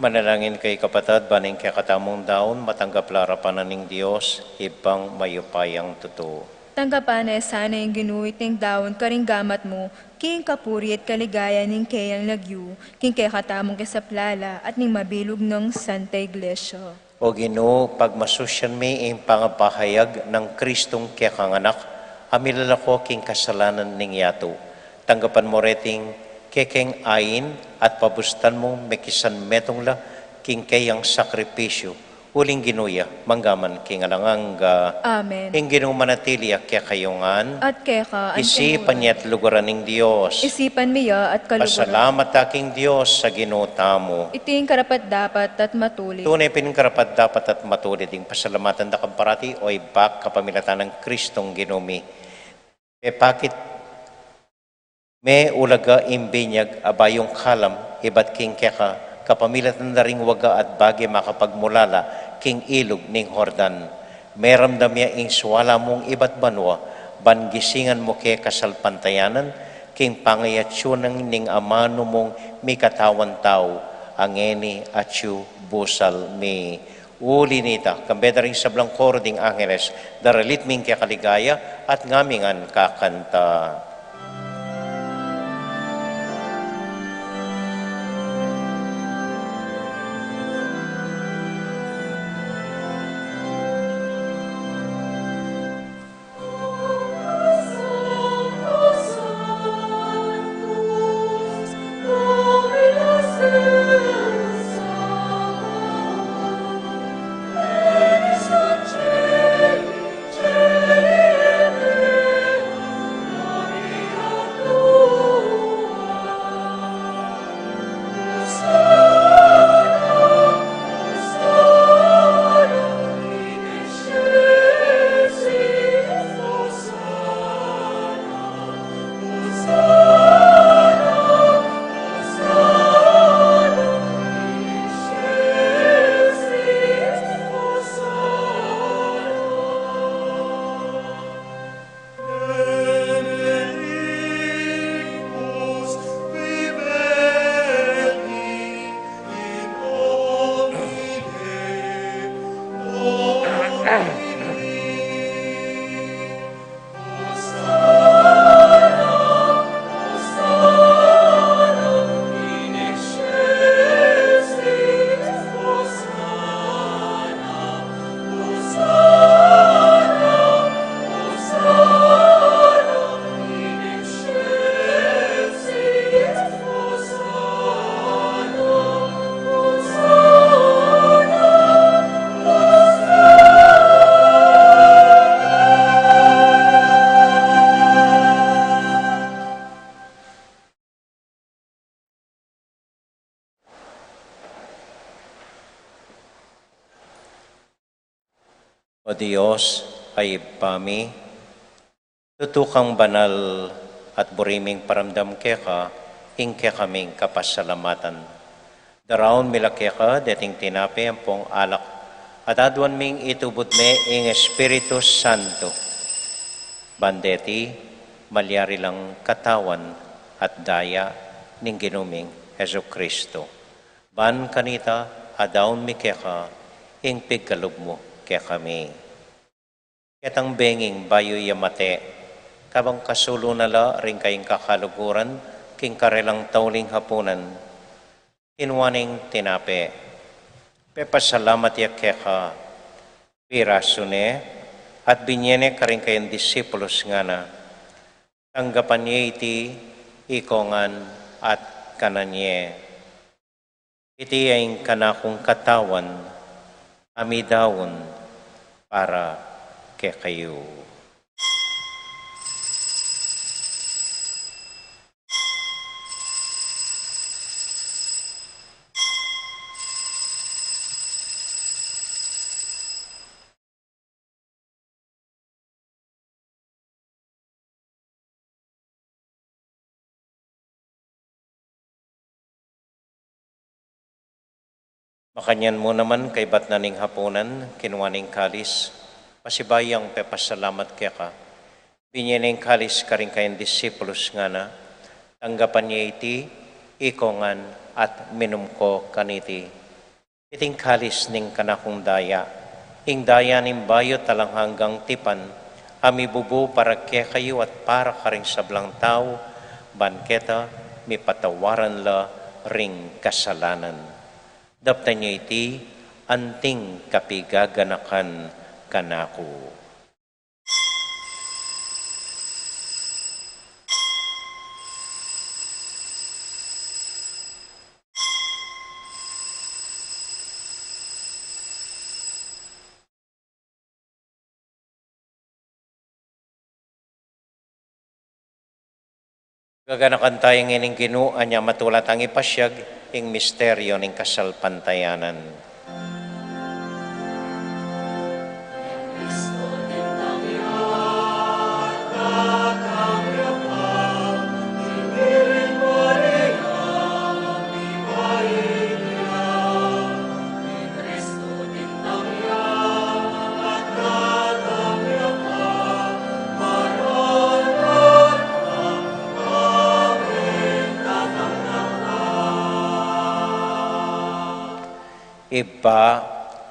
Manalangin kayu, kapatad, ban ing kekatamung daun matanggap la arapan na ning Dios, Ibpang mayupayang tutu. Tanggapan na sana ning Ginu iting daun karing gamat mu, king kapurian at kaligayan ning keyang lagyu, king kekatamung kasaplalan at ning mabilug nang Santa Iglesia. O Ginu, pagmasusyan mi ing pangapahayag nang Kristong kekang Anak, a milalako king kasalanan ning yatu. Tanggapan mu reting kekeng ain at pabustan mung mekisan metung la king keyang sakripisyu, uling Ginu ya, mangga man king alang angga. Amen. Ing Ginu manatili ya kekayu ngan. At keka. Isipan ya at luguran ning Dios. Isipan mi ya at kaluguran. Pasalamat ta king Dios a Ginu tamu. Iti ing karapat-dapat at matulid. Tune pin karapat-dapat at matulid ing pasalamatan da ka parati, o Ibpa, kapamilatan nang Kristong Ginu mi. Pepakit me ulaga ing binyag a bayung kalam ibat king keka, kapamilatan da ring waga at bage makapagmulala king ilug ning Jordan. Meramdam ya ing suala mung ibat banua, ban gisingan mu ke kasalpantayanan, king pangayatsu ning amanu mung mikatawan tau, a ngeni atsu busal mi. Uli nita, kambe da ring sablang koro ding angeles, daralit mi ing kekaligaya at ngamingan kakanta. O Dios, a Ibpa mi, tutu kang banal at buri ming paramdam keka ing kekaming kapasalamatan. Daraun mi la keka deting tinape ampong alak, at aduan ming itubud me ing Espiritu Santo. Ban deti, malyari lang katawan at daya ning Ginu ming Jesucristo. Ban kanita, adaun mi keka ing pigkalub mu kekami. Ketang benging bayu ya mate, kabang kasulu na la ring kayang kakaluguran king karelang tauling hapunan, kinua neng tinape, pepasalamat ya keka, pirasu ne, at binye ne karing kayang disipulus, ngana: Tanggapan ye iti ikongan at kanan ye. Iti ya ing kanakung katawan a midaun para kekayu. Makanyan mu naman, kaybat na ning hapunan, kinua neng kalis, pasibayu yang pepasalamat keka, binye neng kalis karing kayang disipulus, ngana: Tanggapan ye iti ikongan at minum ko kaniti. Iting kalis ning kanakung daya, ing daya ning bayu at alang anggang tipan, a mibubu para kekayu at para karing sablang tau, ban keta mipatawaran la ring kasalanan. Daptan yu iti anting kapigaganakan kanaku. Gaganakan taya ngening Ginu, anya matula tang ipasiag ing misteryo ning kasalpantayanan. Ibpa,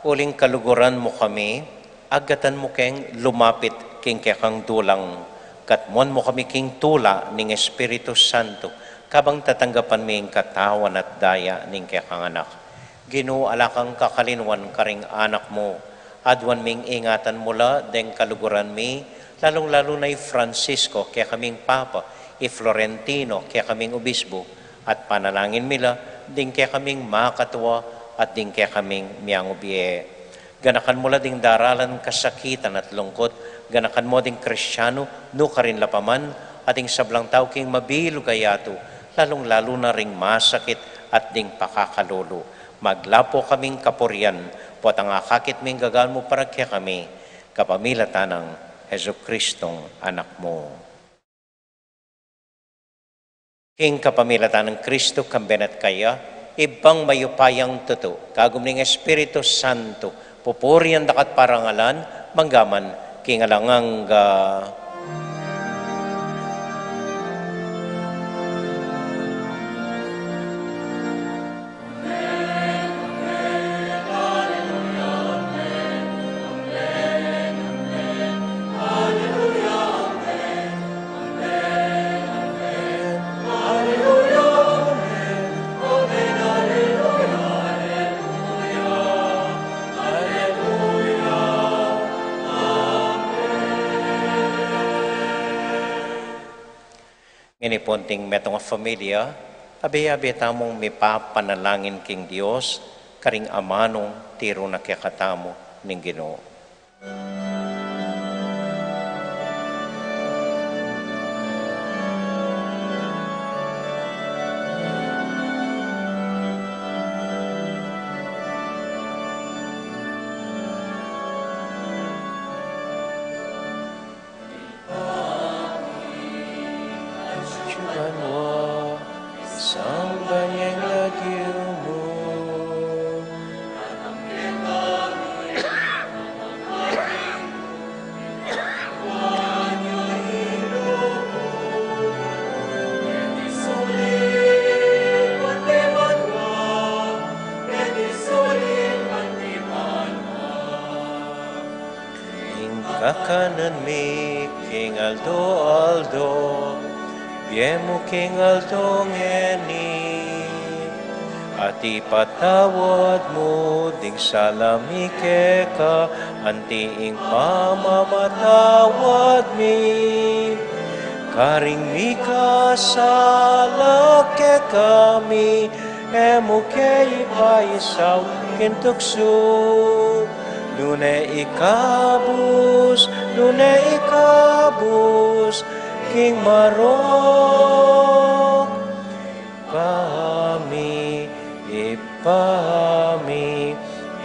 uling kaluguran mu kami, agatan mu keng lumapit king kekang dulang, katmuan mu kami king tula ning Espiritu Santo, kabang tatanggapan mi ing katawan at daya ning kekang Anak. Ginu, ala kang kakalinuan karing anak mu. Aduan ming ingatan mu la deng kaluguran mi, lalung-lalu na i Francisco, kekaming Papa, i Florentino, kekaming Obispo, at panalangin mi la ding kekaming makatua at ding kekaming miangubie. Ganakan mu la ding daralan kasakitan at lungkut, ganakan mu ding Kristiano nukarin la pa man, at ding sablang tau king mabilug a yatu, lalung-lalu na ring masakit at ding pakakalulu. Maglapu kaming kapurian, potang akakit ming gagal mu para kekami, kapamilatan nang Jesucristong Anak mu. King kapamilatan nang Kristo, kambe na at kaya, Ibpang mayupayang tutu, kagum ning Espiritu Santo, pupurian da ka at parangalan, mangga man king alang angga. Ngeni pu, anting metung a familia, abe-abe tamung mipapanalangin king Dios, karing amanung tiru na kekatamu ning Ginu. Cuban wa, samban yang lagyu mu. Ing kakanan mi king aldo-aldo, ibie mu king aldo ngeni, at ipatawad mu ding sala mi keka, anti ing pamamatawad mi karing mikasala kekami, e mu ke ipaisaul king tuksu, nune ikabus, nune ikabus king marok. Ibpa mi, Ibpa mi,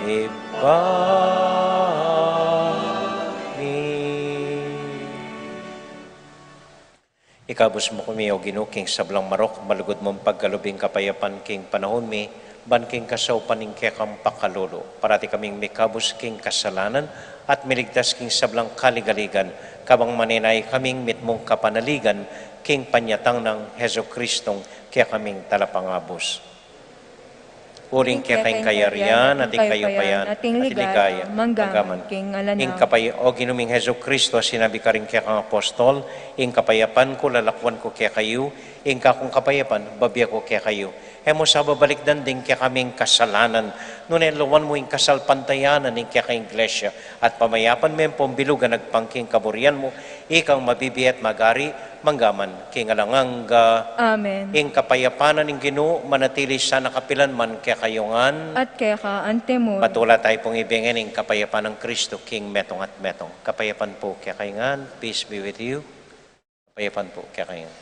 Ibpa mi. Ikabus mu kami, O Ginu, king sablang marok, malugud mung pagkalub ing kapayapan king panahun mi, ban king kasaupan ning kekang pakalulu, parati kaming mikabus king kasalanan, at miligtas king sablang kaligaligan, kabang manenaya kaming mitmung kapanaligan, king panyatang nang Jesucristong kekaming Talapangabus. Uling keka ing kayarian, at ing kayupayan, at ing ligaya, manggaman king alang angga. Ing kapay-, O Ginu ming Jesucristo, sinabi karing kekang apostol, ing kapayapan ku lalakwan ku kekayu, ing kakung kapayapan bibie ku kekayu. E mu sa babalikdan ding kekaming kasalanan, nune lawan mu ing kasalpantayanan ning kekang Iglesia, at pamayapan me pung bilug a agpang king kaburian mu, ikang mabibie at magari, manggaman king alang angga. Amen. Ing kapayapan ning Ginu manatili sana kapilan man kekayu ngan. At keka antimurin. Matula tayu pung ibie ngan ing kapayapan nang Kristo king metung at metung. Kapayapan pu kekayu ngan. Peace be with you. Kapayapan pu kekayu ngan.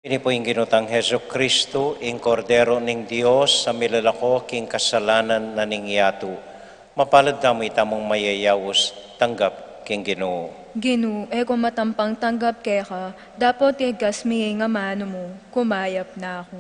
Ini pu ing Ginu tang Jesucristo, ing Kordero ning Dios, a milalako king kasalanan na ning yatu. Mapalad tamu itamung mayayaus, tanggap king Ginu. Ginu, e ku matampang tanggap keka, dapot igas mi ing amanu mu, kumayap na ku.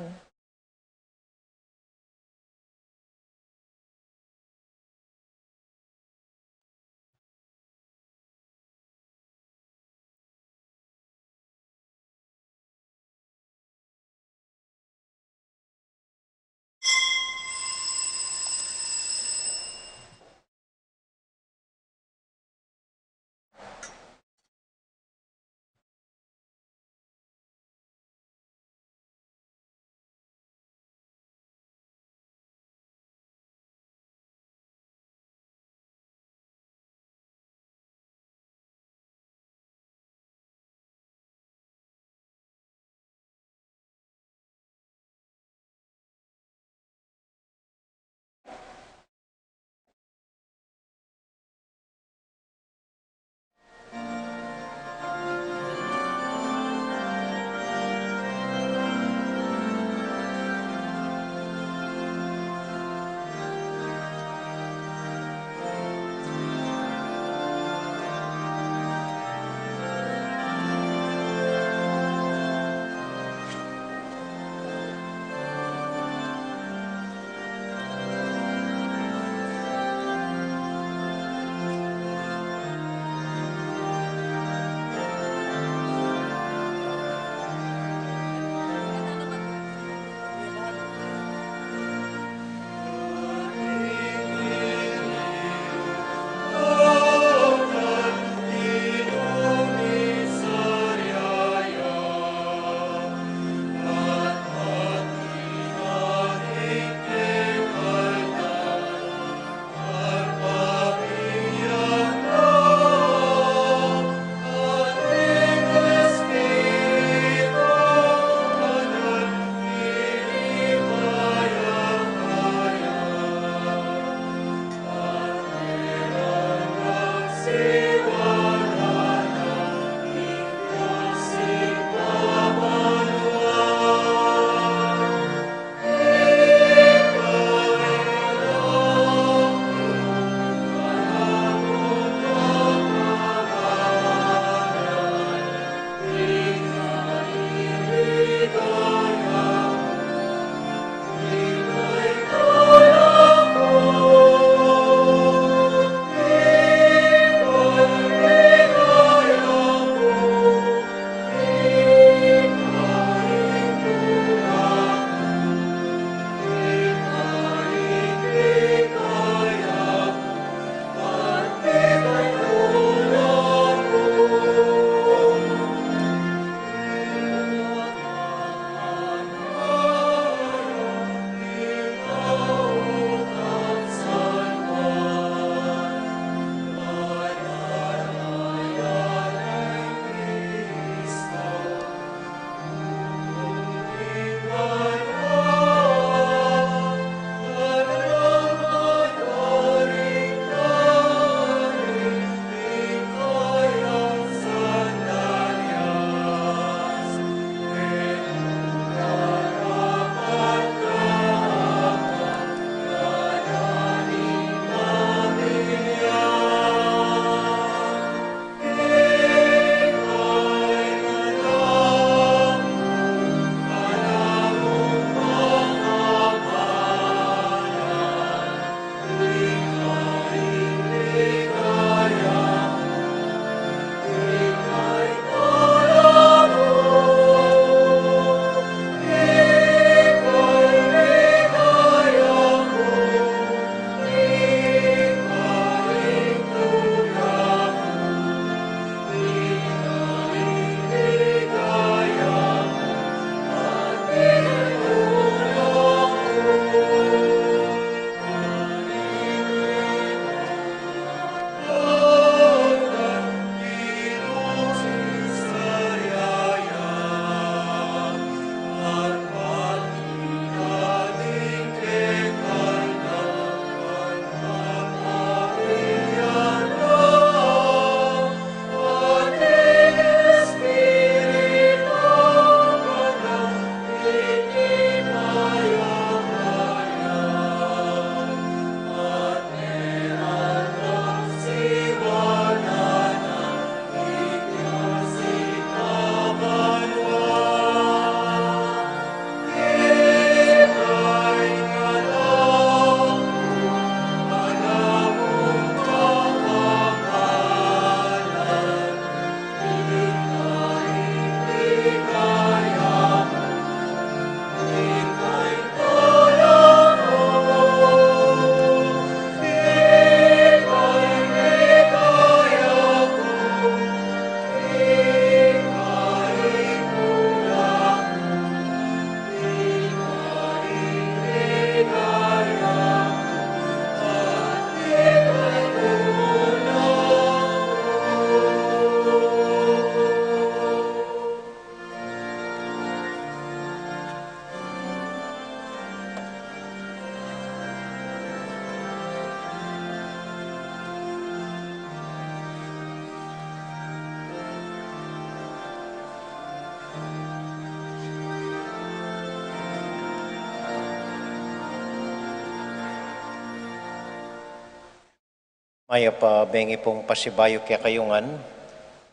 Mayap a bengi pung pasibayu kekayu ngan.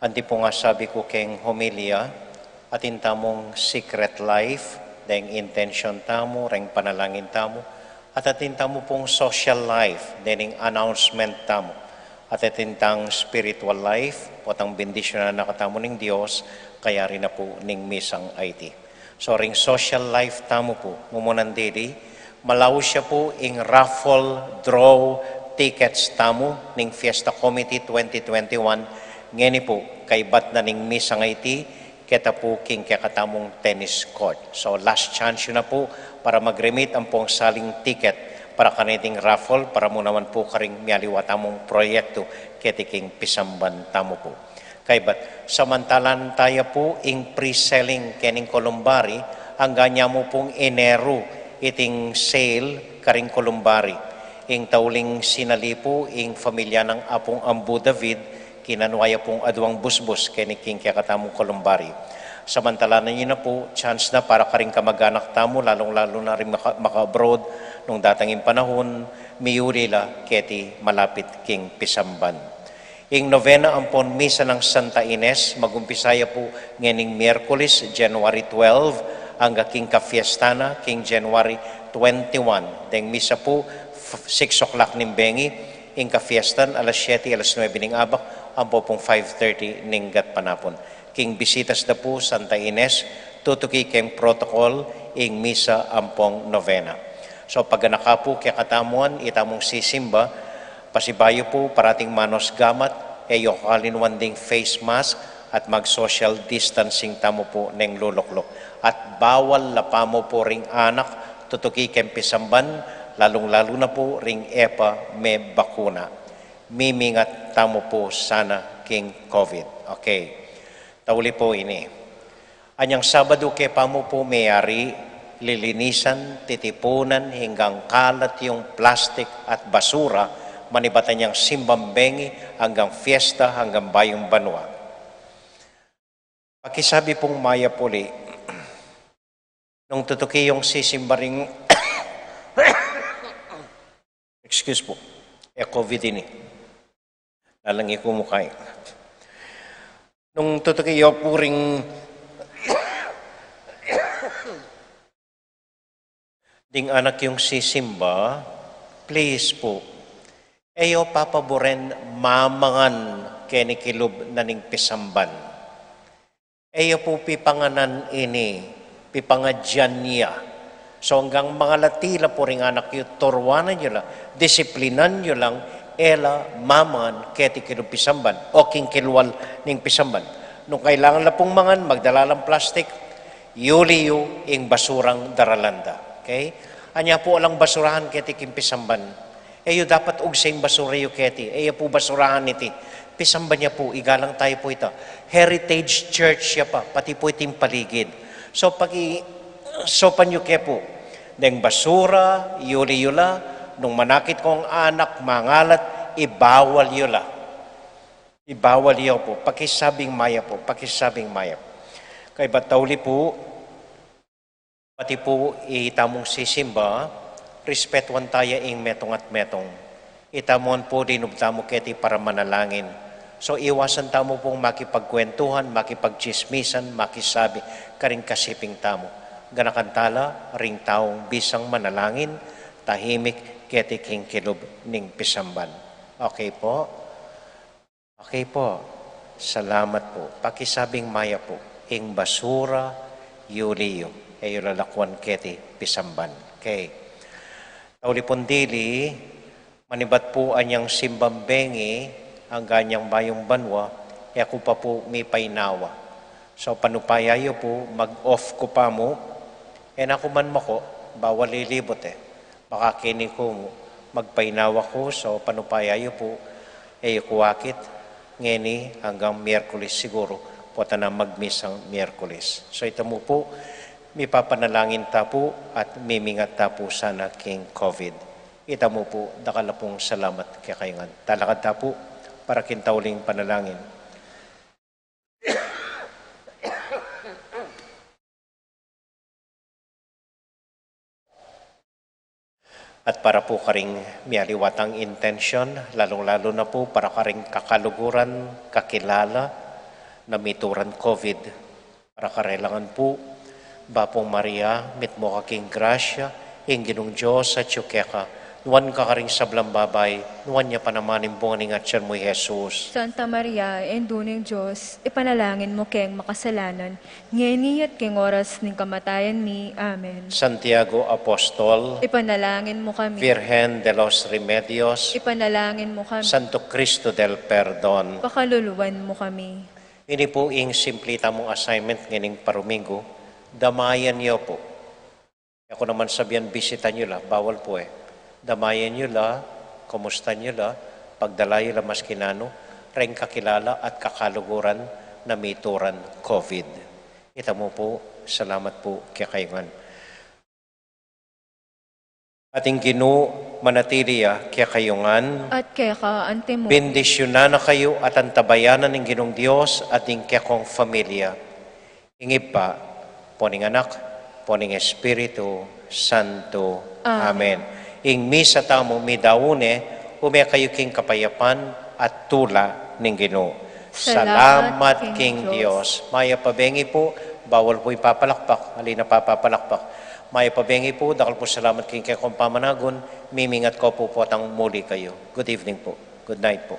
Anti pung asabi ku keng homilya, atin tamung secret life, deng intention tamu, reng panalangin tamu, at atin tamu pung social life, dening announcement tamu, at atin tang spiritual life, potang bendisyunan na katamu ning Dios, kayari na pu ning misang iti. So, ring social life tamu pu, mumunan dili, malaus ya pu ing raffle draw tickets tamu ning Fiesta Committee twenty twenty-one, ngeni pu, kaybat na ning misang iti, keta pu king kekatamung tennis court. So, last chance yu na pu para mag-remit ampong saling ticket para kaniting raffle, para mu naman pu karing mialiwa tamung proyektu keti king pisamban tamu pu. Kaybat, samantalan taya pu ing pre-selling kening columbari, angga nya mu pung Eneru iting sale karing columbari. Ing tauling sinali pu ing familia nang Apung Ambu David, kinanu ya pung aduang busbus keni king kekatamung columbari. Samantalan yu na pu, chance na para karing kamag-anak tamu, lalung-lalu na ring maka-, maka-abroad nung datang ing panahun, miuli la keti malapit king pisamban. Ing novena ampon misa nang Santa Ines, mag-umpisa ya pu ngening Miyerkules, January twelve, angga king kafiesta na, king January twenty-one. Deng misa pu, f-, six o'clock ning bengi, ing kafiestan, alas siyete, alas nuebe ning abak, ampo pung five thirty ning gatpanapun. King bisitas da pu Santa Ines, tutuki keng protocol, ing misa ampong novena. So, paganaka pu kekatamu ngan, itamung sisimba, pasibayu pu, parating manos gamat, e yu kalinwan ding face mask, at mag-social distancing tamu pu neng lulukluk. At bawal la pamu pu ring anak, tutuki keng pisamban, lalung-lalu na pu ring e pa mebakuna. Mimingat tamu pu sana king COVID. Okay. Tauli pu ini. Anyang Sabadu ke pamu pu meyari, lilinisan, titipunan, hinggang kalat yung plastik at basura, manibat anyang simbang bengi, anggang fiesta, anggang bayung banua. Pakisabi pung mayap uli. Nung tutuki yung sisimba ring, excuse po, e COVID ini. Lalangi ku mukha e. Nung tutuki yu pu ring ding anak yung sisimba, please po, e yu papaburen mamangan keni kilub na ning pisamban. E yu pu pipanganan ini, pipangadyan ya. So, anggang mangalati la pu ring anak yu, turuanan yu la, disiplinan yu lang, e la mamangan keti kilub pisamban, o king kilwal ning pisamban. Nung kailangan la pung mangan, magdala lang plastik, yuli yu ing basurang daralan da. Okay? Anya pu alang basurahan keti king pisamban. E yu dapat ugse ing basura yu keti. E ya pu basurahan iti. Pisamban ya pu, igalang taya pu ita. Heritage church ya pa, pati pu iting paligid. So, paki-, sopan yu ke pu. Deng basura, yuli yu la, nung manakit kong anak, mangalat, ibawal yu la. Ibawal yu pu, pakisabing mayap pu, pakisabing mayap. Kaybat tauli pu, pati pu itamung sisimba, respetuan taya ing metung at metung. Itamu ngan pu linub tamu keti para manalangin. So, iwasan tamu pung makipagkwentuhan, makipagtsismisan, makisabi karing kasiping tamu. Ganakan tala ring taung bisang manalangin, tahimik keti king kilub ning pisamban. Okay po? Okay po. Salamat po. Pakisabing mayap po. Ing basura, yuli yu. E yu lalakuan keti pisamban. Okay. Tauli pung dili, manibat pu anyang simbang bengi, anggang anyang bayung banua, e ku pa pu mipainawa. So, panupaya yu pu, mag-off ku pa mu, e na ku man mako, bawal ilibut e. Baka keni ku mu, magpainawa ku, so panupaya yu pu, e yu ku akit, ngeni anggang Miyerkules siguru, pota na magmisang Miyerkules. So ita mu pu, mipapanalangin ta pu, at mimingat ta pu sana king COVID. Ita mu pu, dakal a pung salamat kekayu ngan. Talakad ta pu, para king tauling panalangin. At para pu karing mialiwa tang intensyon, lalung-lalu na pu para karing kakaluguran, kakilala, na mituran COVID. Para karelangan pu, Bapung Maria, mitmu ka king grasya, ing Ginung Dios atyu keka, nuan ka karing sablang babai, nuan ya pa naman ing bunga ning atyan mu, i Jesus. Santa Maria, Indu ning Dios, ipanalangin mu keng makasalanan, ngeni at king oras ning kamatayan mi. Amen. Santiago Apostol, ipanalangin mu kami. Virgen de los Remedios, ipanalangin mu kami. Santo Cristo del Perdon, pakaluluan mu kami. Ini pu ing simple tamung assignment ngening paruminggu, damayan yu pu. E ku naman sabian bisitan yu la, bawal pu e. Damayan yu la, kumustan yu la, pagdala yu la maski nanu, reng kakilala at kakaluguran na mituran COVID. Ita mu pu, salamat pu kekayu ngan. At ing Ginu manatili ya kekayu ngan. At keka antimu. Bendisyunan na kayu at antabayanan ning Ginung Dios at ing kekong familia. Ing Ibpa, ampo ning Anak, ampo ning Espiritu Santo. Amen. Amen. Ing misa tamu midaun ne, ume kayu king kapayapan at tula ning Ginu. Salamat king Dios. Mayap a bengi pu, bawal pu ipapalakpak, ali na papapalakpak. Mayap a bengi pu, dakal pu salamat king kekong pamanagun, mimingat ko pu potang muli kayu. Good evening pu. Good night pu.